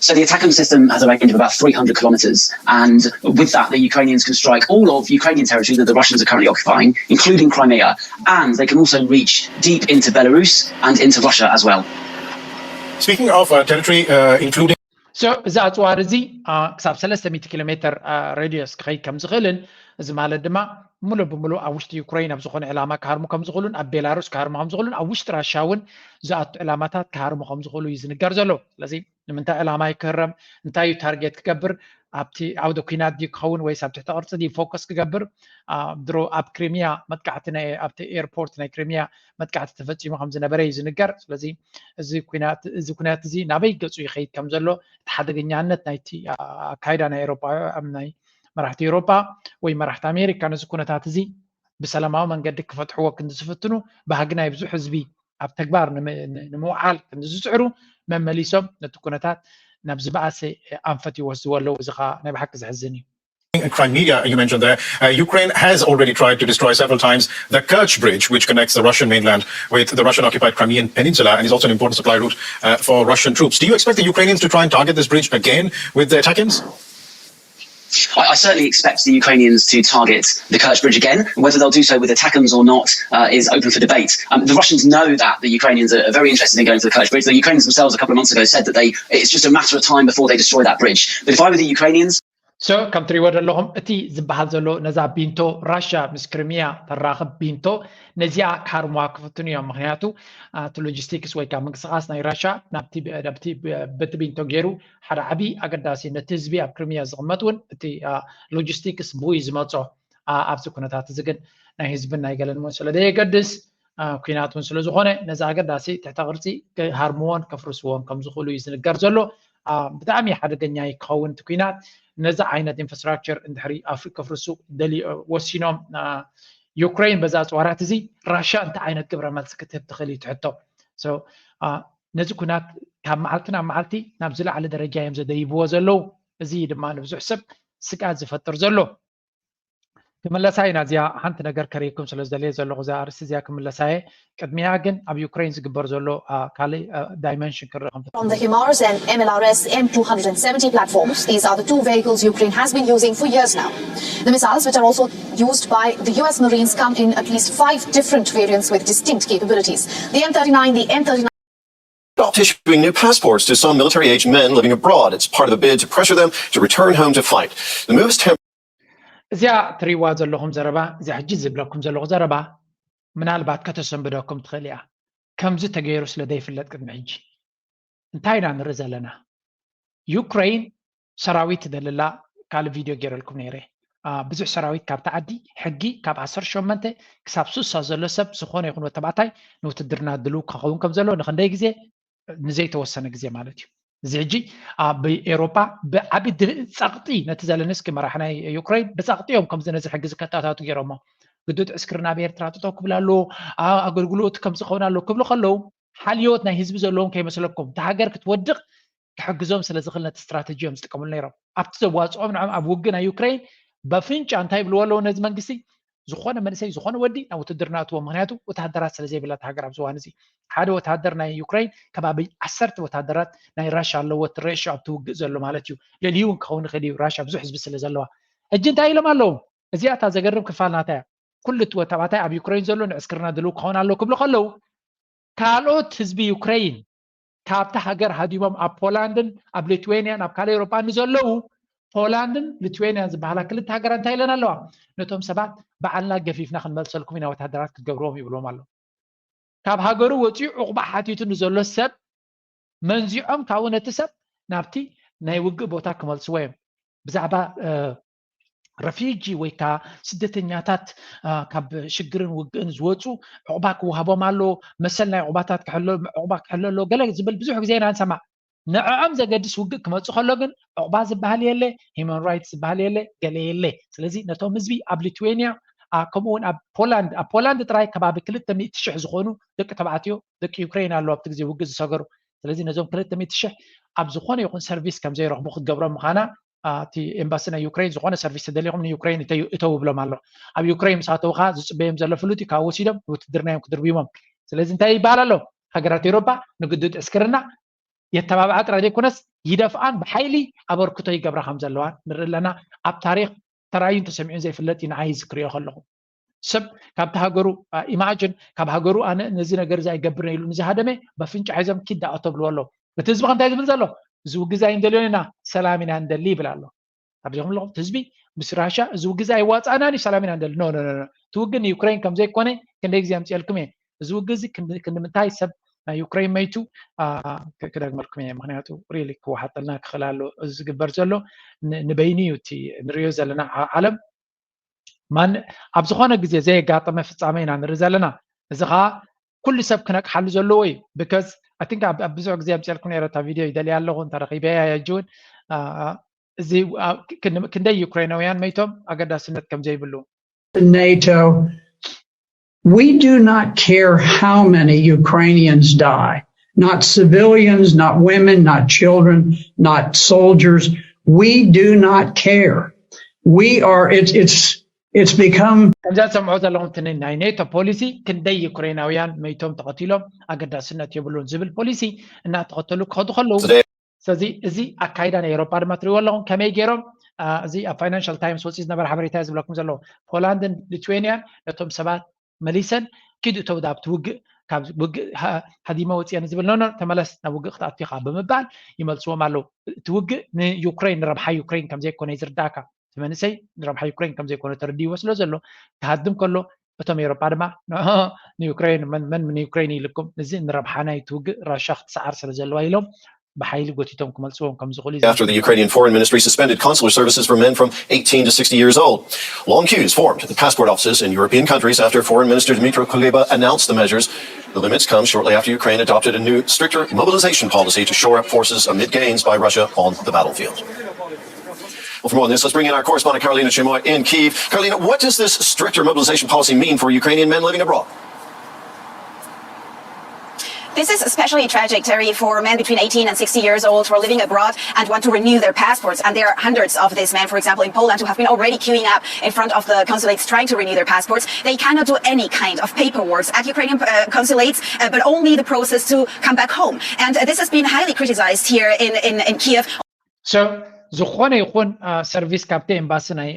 So the ATACMS system has a range of about three hundred kilometers, and with that, the Ukrainians can strike all of Ukrainian territory that the Russians are currently occupying, including Crimea, and they can also reach deep into Belarus and into Russia as well. Speaking of uh, territory, uh, including so እዚ ኣፅዋር እዚ ክሳብ ሰለስተ ሚእቲ ኪሎ ሜትር ሬድዮስ ክኸይድ ከም ዝኽእልን እዚ ማለት ድማ ሙሉእ ብሙሉእ ኣብ ውሽጢ ዩክሬን ኣብ ዝኾነ ዕላማ ክሃርሙ ከም ዝኽእሉን ኣብ ቤላሩስ ክሃርሙ ከም ዝኽእሉን ኣብ ውሽጢ ራሽያ እውን ዝኣቱ ዕላማታት ክሃርሙ ከም ዝኽእሉ እዩ ዝንገር ዘሎ። ስለዚ ንምንታይ ዕላማ እዩ ክህረም፣ እንታይ እዩ ታርጌት ክገብር፣ ኣብቲ ዓውደ ኲናት ድዩ ክኸውን ወይስ ኣብ ትሕተ ቅርፂ ድዩ ፎከስ ክገብር? ድሮ ኣብ ክሪሚያ መጥቃዕቲ ኣብቲ ኤርፖርት ናይ ክሪሚያ መጥቃዕቲ ተፈፂሙ ከም ዝነበረ እዩ ዝንገር። ስለዚ እዚ ኩናት እዚ ናበይ ገፁ ይኸይድ ከም ዘሎ እቲ ሓደገኛነት ናይቲ ኣካይዳ ናይ ኤሮጳ ናይ መራሕቲ ኤሮጳ ወይ መራሕቲ ኣሜሪካ ነዚ ኩነታት እዚ ብሰላማዊ መንገዲ ክፈትሕዎ ክንዲ ዝፍትኑ ባህጊ ናይ ብዙሕ ህዝቢ ኣብ ተግባር ንምውዓል ክንዲ ዝፅዕሩ መመሊሶም ነቲ ኩነታት ናብ ዝበኣሰ ኣንፈት ይወስድዎ ኣለዉ። እዚ ከዓ ናይ ብሓቂ ዘሕዝን እዩ። Crimea, you mentioned there. Uh, Ukraine has already tried to destroy several times the Kerch Bridge, which connects the Russian mainland with the Russian occupied Crimean Peninsula and is also an important supply route uh, for Russian troops. Do you expect the Ukrainians to try and target this bridge again with the ATACMS? I, I certainly expect the Ukrainians to target the Kerch Bridge again. Whether they'll do so with ATACMS or not uh, is open for debate. Um, the Russians know that the Ukrainians are very interested in going for the Kerch Bridge. The Ukrainians themselves a couple of months ago said that they it's just a matter of time before they destroy that bridge. But if I were the Ukrainians, so ከም ትሪእዎ ዘለኹም እቲ ዝበሃል ዘሎ ነዛ ቢንቶ ራሽያ ምስ ክሪሚያ ተራኽብ ቢንቶ ነዚኣ ክሃርሙዋ ክፍትኑ እዮም። ምክንያቱ እቲ ሎጂስቲክስ ወይ ከዓ ምንቅስቃስ ናይ ራሽያ ናብቲ በቲ ቢንቶ ገይሩ ሓደ ዓብዪ ኣገዳሲ ነቲ ህዝቢ ኣብ ክሪሚያ ዝቕመጥ እውን እቲ ሎጂስቲክስ ብኡ እዩ ዝመፆ። ኣብዚ ኩነታት እዚ ግን ናይ ህዝብን ናይ ገለን እውን ስለ ዘየገድስ ኩናት እውን ስለ ዝኾነ ነዚ ኣገዳሲ ትሕተ ቅርፂ ክሃርምዎን ከፍርስዎን ከም ዝኽእሉ እዩ ዝንገር ዘሎ። ብጣዕሚ ሓደገኛ እዩ ክኸውን እቲ ኩናት። ነዚ ዓይነት ኢንፍራስትራክቸር እንድሕሪ ከፍርሱ ወሲኖም ዩክሬን በዛ ኣፅዋራት እዚ ራሽያ እንታይ ዓይነት ግብረ መልሲ ክትህብ ትኽእል እዩ ትሕቶ። ነዚ ኩናት ካብ መዓልቲ ናብ መዓልቲ ናብ ዝለዓለ ደረጃ እዮም ዘደይብዎ ዘለዉ። እዚ ድማ ንብዙሕ ሰብ ስግኣት ዝፈጥር ዘሎ። ክምለሳ ኢና እዚኣ ሓንቲ ነገር ከርእየኩም ስለ ዝደልየ ዘለኹ እዛ ኣርእስቲ እዚኣ ክምለሳ እየ። ቅድሚያ ግን ኣብ ዩክሬን ዝግበር ዘሎ ካልእ ዳይመንሽን ክርኢ ከም On the HIMARS and M L R S M two hundred seventy platforms, these are the two vehicles Ukraine has been using for years now. The missiles, which are also used by the U S Marines, come in at least five different variants with distinct capabilities. The M thirty-nine, the M thirty-nine. Stopped issuing new passports to some military aged men living abroad. It's part of a bid to pressure them to return home to fight. The move is temporary. እዚኣ ትሪእዋ ዘለኹም ዘረባ እዚኣ ሕጂ ዝብለኩም ዘለኹ ዘረባ ምናልባት ከተሰንብደኩም ትኽእል እያ። ከምዚ ተገይሩ ስለ ዘይፍለጥ ቅድሚ ሕጂ እንታይ ኢና ንርኢ ዘለና? ዩክሬን ሰራዊት ትደልላ ካልእ ቪድዮ ገይረልኩም ነይረ። ብዙሕ ሰራዊት ካብቲ ዓዲ ሕጊ ካብ ዓሰርተ ሸሞንተ ክሳብ ስሳ ዘሎ ሰብ ዝኾነ ይኹን ወተባዕታይ ንውትድርና ድልው ክኸውን ከም ዘለዎ ንክንደይ ግዜ ንዘይተወሰነ ግዜ ማለት እዩ። እዚ ሕጂ ኣብ ኤሮፓ ብዓቢ ጸቕጢ ነቲ ዘለንስኪ መራሕ ናይ ዩክሬን ብጸቕጢ እዮም ከምዚ ነዚ ሕጊ ዝከታታቱ ገይሮሞ። ግዱድ ዕስክሪ ናብ ኤርትራ ጠጠው ክብል ኣለዎ፣ ኣገልግሎት ከምዚ ክኸውን ኣለዎ ክብሉ ከለዉ ሓልዮት ናይ ህዝቢ ዘለዎም ከይመስለኩም። እታ ሃገር ክትወድቕ ክሕግዞም ስለ ዝኽእል ነቲ ስትራተጂ እዮም ዝጥቀምሉ ነይሮም። ኣብቲ ዘዋፅኦም ንዖም ኣብ ውግእ ናይ ዩክሬን በፍንጫ እንታይ ይብልዎ ኣለዉ ነዚ መንግስቲ? ዝኾነ መንእሰይ ዝኾነ ወዲ ናብ ውትድርና እትዎ፣ ምክንያቱ ወተሃደራት ስለ ዘይብላ እታ ሃገር ኣብዚ እዋን እዚ። ሓደ ወተሃደር ናይ ዩክሬን ከባቢ ዓሰርተ ወተሃደራት ናይ ራሻ ኣለዎ፣ እቲ ሬሾ ኣብቲ ውግእ ዘሎ ማለት እዩ። ልዕሊኡ እውን ክኸውን ይኽእል እዩ፣ ራሻ ብዙሕ ህዝቢ ስለ ዘለዋ። ሕጂ እንታይ ኢሎም ኣለዉ? እዚኣ እታ ዘገርም ክፋል ናታ እያ። ኩሉ እቲ ወታባታይ ኣብ ዩክሬን ዘሎ ንዕስክርና ድልው ክኸውን ኣለዎ ክብሉ ከለዉ፣ ካልኦት ህዝቢ ዩክሬን ካብታ ሃገር ሃዲሞም ኣብ ፖላንድን ኣብ ሊትዌንያን ኣብ ካልእ ኤውሮጳ ንዘለዉ፣ ፖላንድን ሊትዌንያን ዝበሃላ ክልተ ሃገራት እንታይ ኢለን ኣለዋ? ነቶም ሰባት በዓልና ገፊፍና ክንመልሰልኩም ኢና፣ ወታደራት ክትገብርዎም ይብልዎም ኣሎ። ካብ ሃገሩ ወፂኡ ዕቑባ ሓቲቱ ንዘሎ ሰብ መንዚዖም ካብኡ ነቲ ሰብ ናብቲ ናይ ውግእ ቦታ ክመልስዎ እዮም። ብዛዕባ ረፊጂ ወይ ከዓ ስደተኛታት ካብ ሽግርን ውግእን ዝወፁ ዕቑባ ክወሃቦም ኣሎ፣ መሰል ናይ ዕቑባታት ዕቑባ ክሕሎ ኣሎ ገለ ዝብል ብዙሕ ግዜ ኢና ንሰማዕ። ንዕዖም ዘገድስ ውግእ ክመፁ ከሎ ግን ዕቑባ ዝበሃል የለ፣ ሂማን ራይትስ ዝበሃል የለ፣ ገለ የለ። ስለዚ ነቶም ህዝቢ ኣብ ሊትዌንያ ከምኡ እውን ኣብ ፖላንድ ኣብ ፖላንድ ጥራይ ከባቢ ክልተ ሚእቲ ሽሕ ዝኾኑ ደቂ ተባዕትዮ ደቂ ዩክሬን ኣለዉ ኣብቲ ግዜ ውግእ ዝሰገሩ። ስለዚ ነዞም ክልተ ሚእቲ ሽሕ ኣብ ዝኾነ ይኹን ሰርቪስ ከም ዘይረኽቡ ክትገብሮም ምዃና እቲ ኤምባሲ ናይ ዩክሬን ዝኾነ ሰርቪስ ተደሊኹም ንዩክሬን እተው ብሎም ኣሎ። ኣብ ዩክሬን ምስ ኣተው ከዓ ዝፅበዮም ዘሎ ፍሉጥ እዩ፣ ካብ ወሲዶም ውትድርና እዮም ክድርብይሞም። ስለዚ እንታይ ይበሃል ኣሎ? ሃገራት ኤውሮፓ ንግዱድ ዕስክርና የተባብዓ ጥራይ ዘይኮነስ ይደፍኣን ብሓይሊ ኣበርክቶ ይገብራ ከም ዘለዋ ንርኢ ኣለና። ኣብ ታሪክ ተራእዩን ተሰሚዑን ዘይፍለጥ እዩ ንዓይ እዚ ክሪኦ ከለኹ። ሰብ ካብቲ ሃገሩ ኢማጅን ካብ ሃገሩ ኣነ ነዚ ነገር እዚ ኣይገብርን ኢሉ ንዝሃደመ በፍንጫ ሒዞም ኪድ ዳኣ ተብልዎ ኣለዉ። እቲ ህዝቢ ከ እንታይ ዝብል ዘሎ? እዚ ውግእ እዚ ኣይንደልዮን ኢና፣ ሰላም ኢና ንደሊ ይብል ኣሎ። ኣብዚኹም ኣለኹም እቲ ህዝቢ ምስ ራሻ እዚ ውግእ እዚ ኣይዋፃእናን እዩ፣ ሰላም ኢና ንደሊ። ኖ ኖ ኖ እቲ ውግእ ንዩክሬን ከም ዘይኮነ ክንደይ ግዜ ኣምፅኤልኩም እየ። እዚ ውግእ እዚ ክንዲ- ክንዲ ምንታይ ሰብ ናይ ዩክሬን መይቱ አ፣ ክ- ክደግመልኩም እየ። ምክንያቱ ሪሊ ክወሓጠልና ክኽእል ኣሎ። እዚ ዝግበር ዘሎ ን- ንበይኑ እዩ እቲ ንሪኦ ዘለና ዓ- ዓለም ማን ኣብ ዝኾነ ግዜ ዘየጋጠመ ፍጻመ ኢና ንርኢ ዘለና። እዚ ከዓ ኩሉ ሰብ ክነቅሓሉ ዘለዎ እዩ። ብካዝ ኣይ ቲንክ ኣብ ኣብ ብዙሕ ግዜ ኣምፅኤልኩም ነይረ እታ ቪድዮ ይደልያ ኣለኹ እንተረኺበያ እያ ሕጂ እውን አ፣ እዚ አ፣ ክን- ክንደይ ዩክሬናውያን መይቶም ኣገዳስነት ከም ዘይብሉ NATO. We do not care how many Ukrainians die, not civilians, not women, not children, not soldiers. We do not care. We are, it's, it's, it's become ከምዛ ትሰምዑ ዘለኹም እቲ ናይ ኔቶ ፖሊሲ ክንደይ ዩክሬናውያን መይቶም ተቐቲሎም ኣገዳስነት የብሉን ዝብል ፖሊሲ እናተኸተሉ ክኸዱ ከለዉ ስለዚ እዚ ኣካይዳ ናይ ኤሮፓ ድማ ትሪእዎ ኣለኹም ከመይ ገይሮም እዚ ኣብ ፋይናንሻል ታይምስ ወፂ ዝነበረ ሓበሬታ ዝብለኩም ዘለኹ ፖላንድን ሊትዌንያን ነቶም ሰባት መሊሰን ኪድ እተው ዳብቲ ውግእ ካብ ውግእ ሃዲመ ወፅየን ዝብል ኖኖ ተመለስ ናብ ውግእ ክትኣቱ ኢኻ ብምባል ይመልስዎም ኣለዉ። እቲ ውግእ ንዩክሬን ንረብሓ ዩክሬን ከምዘይኮነ ዝርዳእካ እቲ መንእሰይ ንረብሓ ዩክሬን ከምዘይኮነ ተረዲእዎ ስለ ዘሎ ክሃድም ከሎ እቶም ኤሮጳ ድማ ንዕኦ ንዩክሬን መን መን ንዩክሬን ኢልኩም እዚ ንረብሓና እዩ እቲ ውግእ ራሻ ክትሰዓር ስለ ዘለዋ ኢሎም ብሓይሊ ጎቲቶም ክመልስዎም ከም ዝኽእሉ እዩ After the Ukrainian Foreign Ministry suspended consular services for men from eighteen to sixty years old. Long queues formed at the passport offices in European countries after Foreign Minister Dmytro Kuleba announced the measures. The limits come shortly after Ukraine adopted a new, stricter mobilization policy to shore up forces amid gains by Russia on the battlefield. Well, for more on this, let's bring in our correspondent Karolina Chimoy in Kyiv. Karolina, what does this stricter mobilization policy mean for Ukrainian men living abroad? This is especially tragic, Terry, for men between eighteen and sixty years old who are living abroad and want to renew their passports. And there are hundreds of these men, for example, in Poland, who have been already queuing up in front of the consulates trying to renew their passports. They cannot do any kind of paperwork at Ukrainian uh, consulates, uh, but only the process to come back home. And uh, this has been highly criticized here in, in, in Kiev. So ዝኾነ ይኹን ሰርቪስ ካብቲ ኤምባሲ ናይ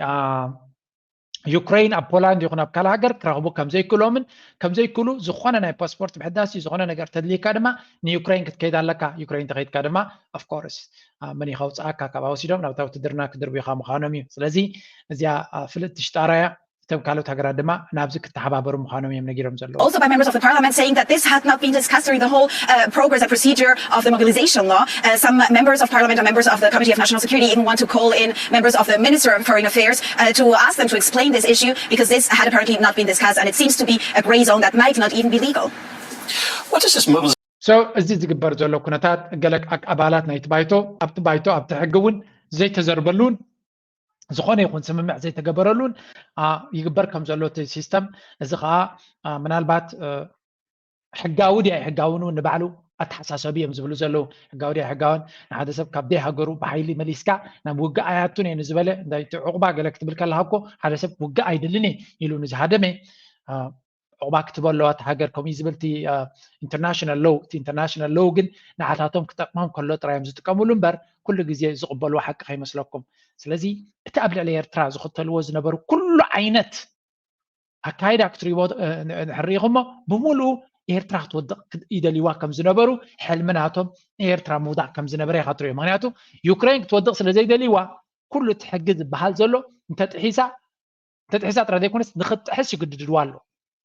ዩክሬን ኣብ ፖላንድ ይኹን ኣብ ካልእ ሃገር ክረኽቡ ከም ዘይክእሎምን ከም ዘይክእሉ ዝኾነ ናይ ፓስፖርት ምሕዳስ እዩ። ዝኾነ ነገር ተድልይካ ድማ ንዩክሬን ክትከይድ ኣለካ። ዩክሬን ተኸይድካ ድማ ኦፍኮርስ መን እዩ ከውፅኣካ ካብኣ ወሲዶም ናብታ ውትድርና ክድርብዩኻ ምዃኖም እዩ። ስለዚ እዚኣ ፍልጥቲ ሽጣራ እያ። እቶም ካልኦት ሃገራት ድማ ናብዚ ክተሓባበሩ ምዃኖም እዮም ነጊሮም ዘለዉ። Also by members of the parliament saying that this had not been discussed during the whole uh, progress and procedure of the mobilization law. Uh, some members of parliament and members of the Committee of National Security even want to call in members of the Minister of Foreign Affairs uh, to ask them to explain this issue because this had apparently not been discussed and it seems to be a grey zone that might not even be legal. What does this mobilization So እዚ ዝግበር ዘሎ ኩነታት ገለ ኣባላት ናይቲ ባይቶ ኣብቲ ባይቶ ኣብቲ ሕጊ እውን ዘይተዘርበሉን ዝኾነ ይኹን ስምምዕ ዘይተገበረሉን ይግበር ከም ዘሎ እቲ ሲስተም እዚ ከዓ ምናልባት ሕጋዊ ድያ ኣይሕጋውን እውን ንባዕሉ ኣተሓሳሰቢ እዮም ዝብሉ ዘለዉ። ሕጋዊ ድያ ሕጋውን ንሓደ ሰብ ካብ ደይ ሃገሩ ብሓይሊ መሊስካ ናብ ውግእ ኣያቱን እየ ንዝበለ እንታይ እቲ ዕቑባ ገለ ክትብል ከለካ እኮ ሓደ ሰብ ውግእ ኣይደልን እየ ኢሉ ንዝሃደመ ዕቑባ ክትበ ኣለዋ እቲ ሃገር ከምኡ ዝብል international law። እቲ international law ግን ንዓታቶም ክጠቅሞም ከሎ ጥራይ እዮም ዝጥቀምሉ እምበር ኩሉ ግዜ ዝቕበልዎ ሓቂ ከይመስለኩም። ስለዚ እቲ ኣብ ልዕሊ ኤርትራ ዝኽተልዎ ዝነበሩ ኩሉ ዓይነት ኣካይዳ ክትሪእዎ ንሕርኢኹሞ ብምሉኡ ኤርትራ ክትወድቕ ይደልይዋ ከም ዝነበሩ ሕልሚ ናቶም ንኤርትራ ምውዳቕ ከም ዝነበረ ኢኻ ትሪኦ። ምክንያቱ ዩክሬን ክትወድቕ ስለ ዘይደልይዋ ኩሉ እቲ ሕጊ ዝበሃል ዘሎ እንተጥሒሳ እንተጥሒሳ ጥራይ ዘይኮነስ ንክጥሕስ ይግድድዋ ኣሎ።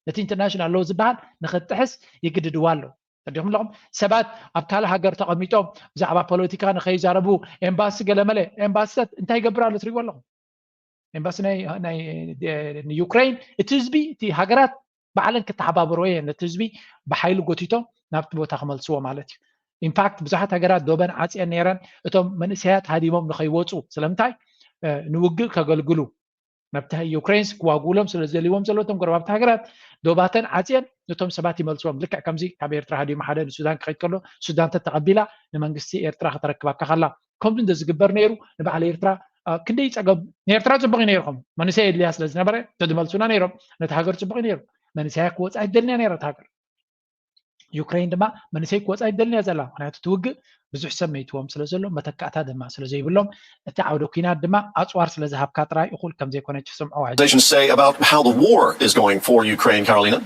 ነቲ international law ዝበሃል ንክጥሕስ ይግድድዋ ኣሎ። ተዲኹም ኣለኹም ሰባት ኣብ ካልእ ሃገር ተቐሚጦም ብዛዕባ ፖለቲካ ንከይዛረቡ ኤምባሲ ገለመለ ኤምባሲታት እንታይ ይገብር ኣሎ ትሪእዎ ኣለኹም። ኤምባሲ ናይ ዩክሬን እቲ ህዝቢ እቲ ሃገራት ባዕለን ክተሓባበርዎ እየን ነቲ ህዝቢ ብሓይሊ ጎቲቶም ናብቲ ቦታ ክመልስዎ ማለት እዩ። ኢንፋክት ብዙሓት ሃገራት ዶበን ዓፅየን ነይረን እቶም መንእሰያት ሃዲሞም ንኸይወፁ ስለምንታይ ንውግእ ከገልግሉ ናብቲ ዩክሬንስ ክዋግኡሎም ስለ ዝደልይዎም ዘለዎም ጎረባብቲ ሃገራት ዶባተን ዓፅየን ነቶም ሰባት ይመልስዎም። ልክዕ ከምዚ ካብ ኤርትራ ሃዲሙ ሓደ ንሱዳን ክኸይድ ከሎ ሱዳን ተተቐቢላ ንመንግስቲ ኤርትራ ከተረክባካ ከላ ከምዚ እንተ ዝግበር ነይሩ ንባዕሊ ኤርትራ ክንደይ ፀገም ንኤርትራ ፅቡቅ እዩ ነይርኩም መንእሰይ የድልያ ስለ ዝነበረ ተድመልሱና ነይሮም ነቲ ሃገር ፅቡቅ እዩ ነይሩ። መንእሰያ ክወፃ ይደልንያ ነይረ ሃገር ዩክሬን ድማ መንእሰይ ክወፃ ይደልን እያ ዘላ። ምክንያቱ እቲ ውግእ ብዙሕ ሰብ መይትዎም ስለ ዘሎ መተካእታ ድማ ስለ ዘይብሎም እቲ ዓውደ ኩናት ድማ ኣፅዋር ስለ ዝሃብካ ጥራይ እኹል ከም ዘይኮነ ትስምዖ። Organizations say about how the war is going for Ukraine, Carolina.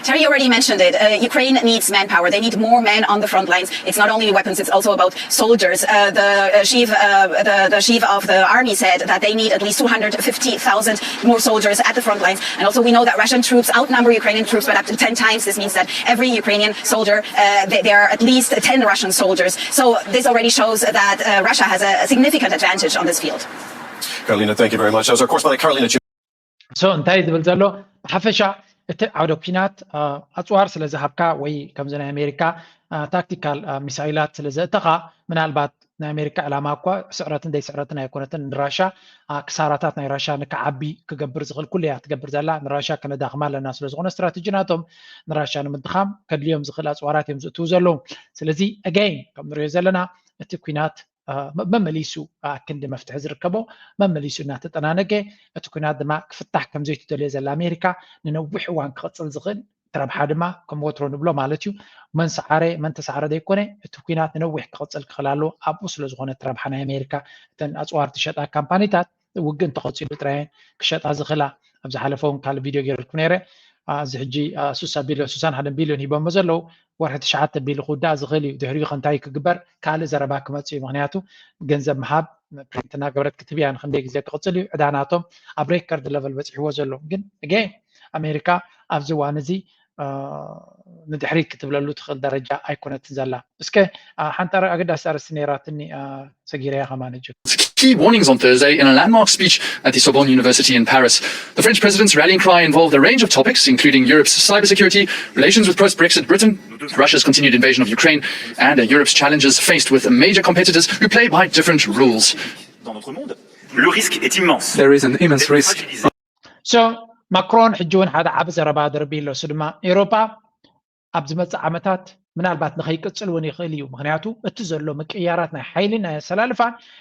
Terry, you already mentioned it. Uh, Ukraine needs manpower. They need more men on the front lines. It's not only weapons, it's also about soldiers. Uh, the, uh, chief, uh, the, the chief of the army said that they need at least two hundred fifty thousand more soldiers at the front lines. And also, we know that Russian troops outnumber Ukrainian troops by up to ten times. This means that every Ukrainian soldier, uh, they, there are at least ten Russian soldiers. So this already shows that uh, Russia has a, a significant advantage on this field. Carolina, thank you very much. That was our correspondent, Carolina. So እንታይ ዝብል ዘሎ ብሓፈሻ እቲ ዓውደ ኩናት ኣፅዋር ስለ ዝሃብካ ወይ ከምዚ ናይ ኣሜሪካ ታክቲካል ሚሳይላት ስለ ዘእተኻ ምናልባት ናይ ኣሜሪካ ዕላማ እኳ ስዕረትን ዘይስዕረትን ኣይኮነትን ንራሻ ክሳራታት ናይ ራሻ ንክዓቢ ክገብር ዝኽእል ኩሉ እያ ትገብር ዘላ ንራሻ ከነዳኽማ ኣለና ስለ ዝኾነ ስትራተጂ ናቶም ንራሻ ንምድኻም ከድልዮም ዝኽእል ኣፅዋራት እዮም ዝእትዉ ዘለዉ ስለዚ again ከም ንሪኦ ዘለና እቲ ኩናት መመሊሱ ኣክንዲ መፍትሒ ዝርከቦ መመሊሱ እናተጠናነገ እቲ ኩናት ድማ ክፍታሕ ከም ዘይትደልዮ ዘላ ኣሜሪካ ንነዊሕ እዋን ክቕፅል ዝኽእል እቲ ረብሓ ድማ ከም ወትሮ ንብሎ ማለት እዩ መን ሰዓረ መን ተሰዓረ ዘይኮነ እቲ ኩናት ንነዊሕ ክቕፅል ክኽእል ኣለዎ ኣብኡ ስለ ዝኾነ እቲ ረብሓ ናይ ኣሜሪካ እተን ኣፅዋር ትሸጣ ካምፓኒታት ውግእ እንተቐፂሉ ጥራየን ክሸጣ ዝኽእላ ኣብ ዝሓለፈ እውን ካልእ ቪድዮ ገይረልኩም ነይረ እዚ ሕጂ ሱሳ ቢልዮን ሱሳን ሓደን ቢልዮን ሂቦሞ ዘለዉ ወርሒ ትሽዓተ ቢሉ ክውዳእ ዝኽእል እዩ ድሕሪኡ ከንታይ ክግበር ካልእ ዘረባ ክመፅእ እዩ ምክንያቱ ገንዘብ ምሃብ ፕሪንት እናገበረት ክትህብ እያ ንክንደይ ግዜ ክቕፅል እዩ ዕዳ ናቶም ኣብ ሬከርድ ለቨል በፂሕዎ ዘሎ ግን again ኣሜሪካ ኣብዚ እዋን እዚ ንድሕሪት ክትብለሉ ትኽእል ደረጃ ኣይኮነትን ዘላ እስከ ሓንቲ ኣገዳሲ ኣርእስቲ ነይራትኒ ሰጊረያ ከማን እጅ Key warnings on Thursday in a landmark speech at the Sorbonne University in Paris. The French president's rallying cry involved a range of topics, including Europe's cybersecurity, relations with post Brexit Britain, Russia's continued invasion of Ukraine, and Europe's challenges faced with major competitors who play by different rules. Le risque est immense. There is an immense risk. So ማክሮን ሕጂ እውን ሓደ ዓቢ ዘረባ ደርቢ ኣሎ እሱ ድማ ኤውሮጳ ኣብ ዝመጽእ ዓመታት ምናልባት ንኸይቅጽል እውን ይኽእል እዩ ምክንያቱ እቲ ዘሎ ምቅያራት ናይ ሓይሊ ናይ ኣሰላልፋ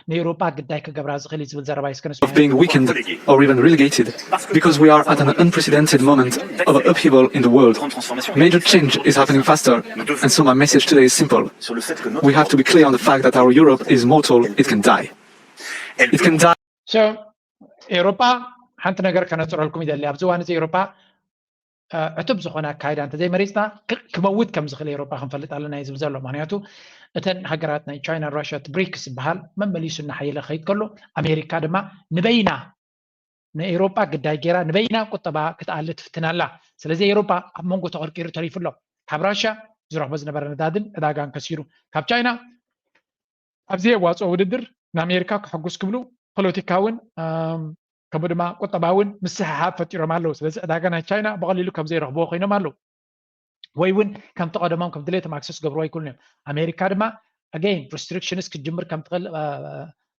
ንኤውሮጳ ግዳይ ክገብራ ዝኽእል እዩ ዝብል ዘረባ እዩ of being weakened or even relegated because we are at an unprecedented moment of upheaval in the world. Major change is happening faster, and so my message today is simple. We have to be clear on the fact that our Europe is mortal, it can die. It can die. So ኤውሮጳ ሓንቲ ነገር ከነፅረልኩም ይደሊ ኣብዚ እዋን እዚ ኤውሮጳ ዕቱብ ዝኾነ ኣካይዳ እንተዘይመሪፅና ክመውት ከም ዝኽእል ኤውሮጳ ክንፈልጥ ኣለና እዩ ዝብል ዘሎ ምክንያቱ እተን ሃገራት ናይ ቻይና ራሽያ ብሪክስ ዝበሃል መመሊሱ እናሓየለ ክኸይድ ከሎ ኣሜሪካ ድማ ንበይና ንኤውሮጳ ግዳይ ገይራ ንበይና ቁጠባ ክትኣሊ ትፍትን ኣላ ስለዚ ኤውሮጳ ኣብ መንጎ ተቐርቂሩ ተሪፉ ኣሎ ካብ ራሽያ ዝረኽቦ ዝነበረ ነዳድን ዕዳጋን ከሲሩ ካብ ቻይና ኣብዚ የዋፅኦ ውድድር ንኣሜሪካ ክሕጉስ ክብሉ ፖለቲካውን ከምኡ ድማ ቁጠባውን ምስሕሓብ ፈጢሮም ኣለዉ ስለዚ ዕዳጋ ናይ ቻይና ብቐሊሉ ከም ዘይረኽብዎ ኮይኖም ኣለዉ ወይ እውን ከምቲ ቀደሞም ከም ድሌቶም ኣክሰስ ገብርዎ ኣይክእሉን እዮም ኣሜሪካ ድማ again restrictions ክትጅምር ከም ትኽእል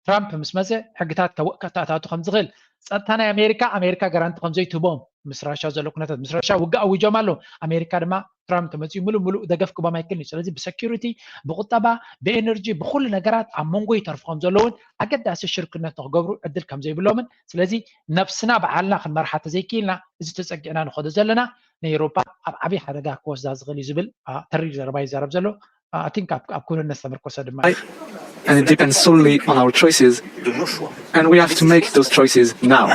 ትራምፕ ምስ መፀ ሕግታት ከተኣታቱ ከም ዝኽእል ፀጥታ ናይ ኣሜሪካ ኣሜሪካ ጋራንቲ ከም ዘይትህቦም ምስ ራሻ ዘሎ ኩነታት፣ ምስ ራሻ ውግእ ኣዊጆም ኣለዉ። ኣሜሪካ ድማ ትራምፕ ተመፂኡ ምሉእ ምሉእ ደገፍ ክቦም ኣይክልን እዩ። ስለዚ ብሰኪሪቲ፣ ብቁጠባ፣ ብኤነርጂ፣ ብኩሉ ነገራት ኣብ መንጎ ይተርፉ ከም ዘለዉ እውን ኣገዳሲ ሽርክነት ንክገብሩ ዕድል ከም ዘይብሎምን፣ ስለዚ ነብስና ባዕልና ክንመርሓ ተዘይክኢልና እዚ ተፀጊዕና ንኸዶ ዘለና ንኤውሮፓ ኣብ ዓብዪ ሓደጋ ክወስዳ ዝኽእል እዩ ዝብል ተሪር ዘረባ ይዛረብ ዘሎ። I think ኣብ ኩነነት ዝተመርኮሰ ድማ and it depends solely on our choices. And we have to make those choices now.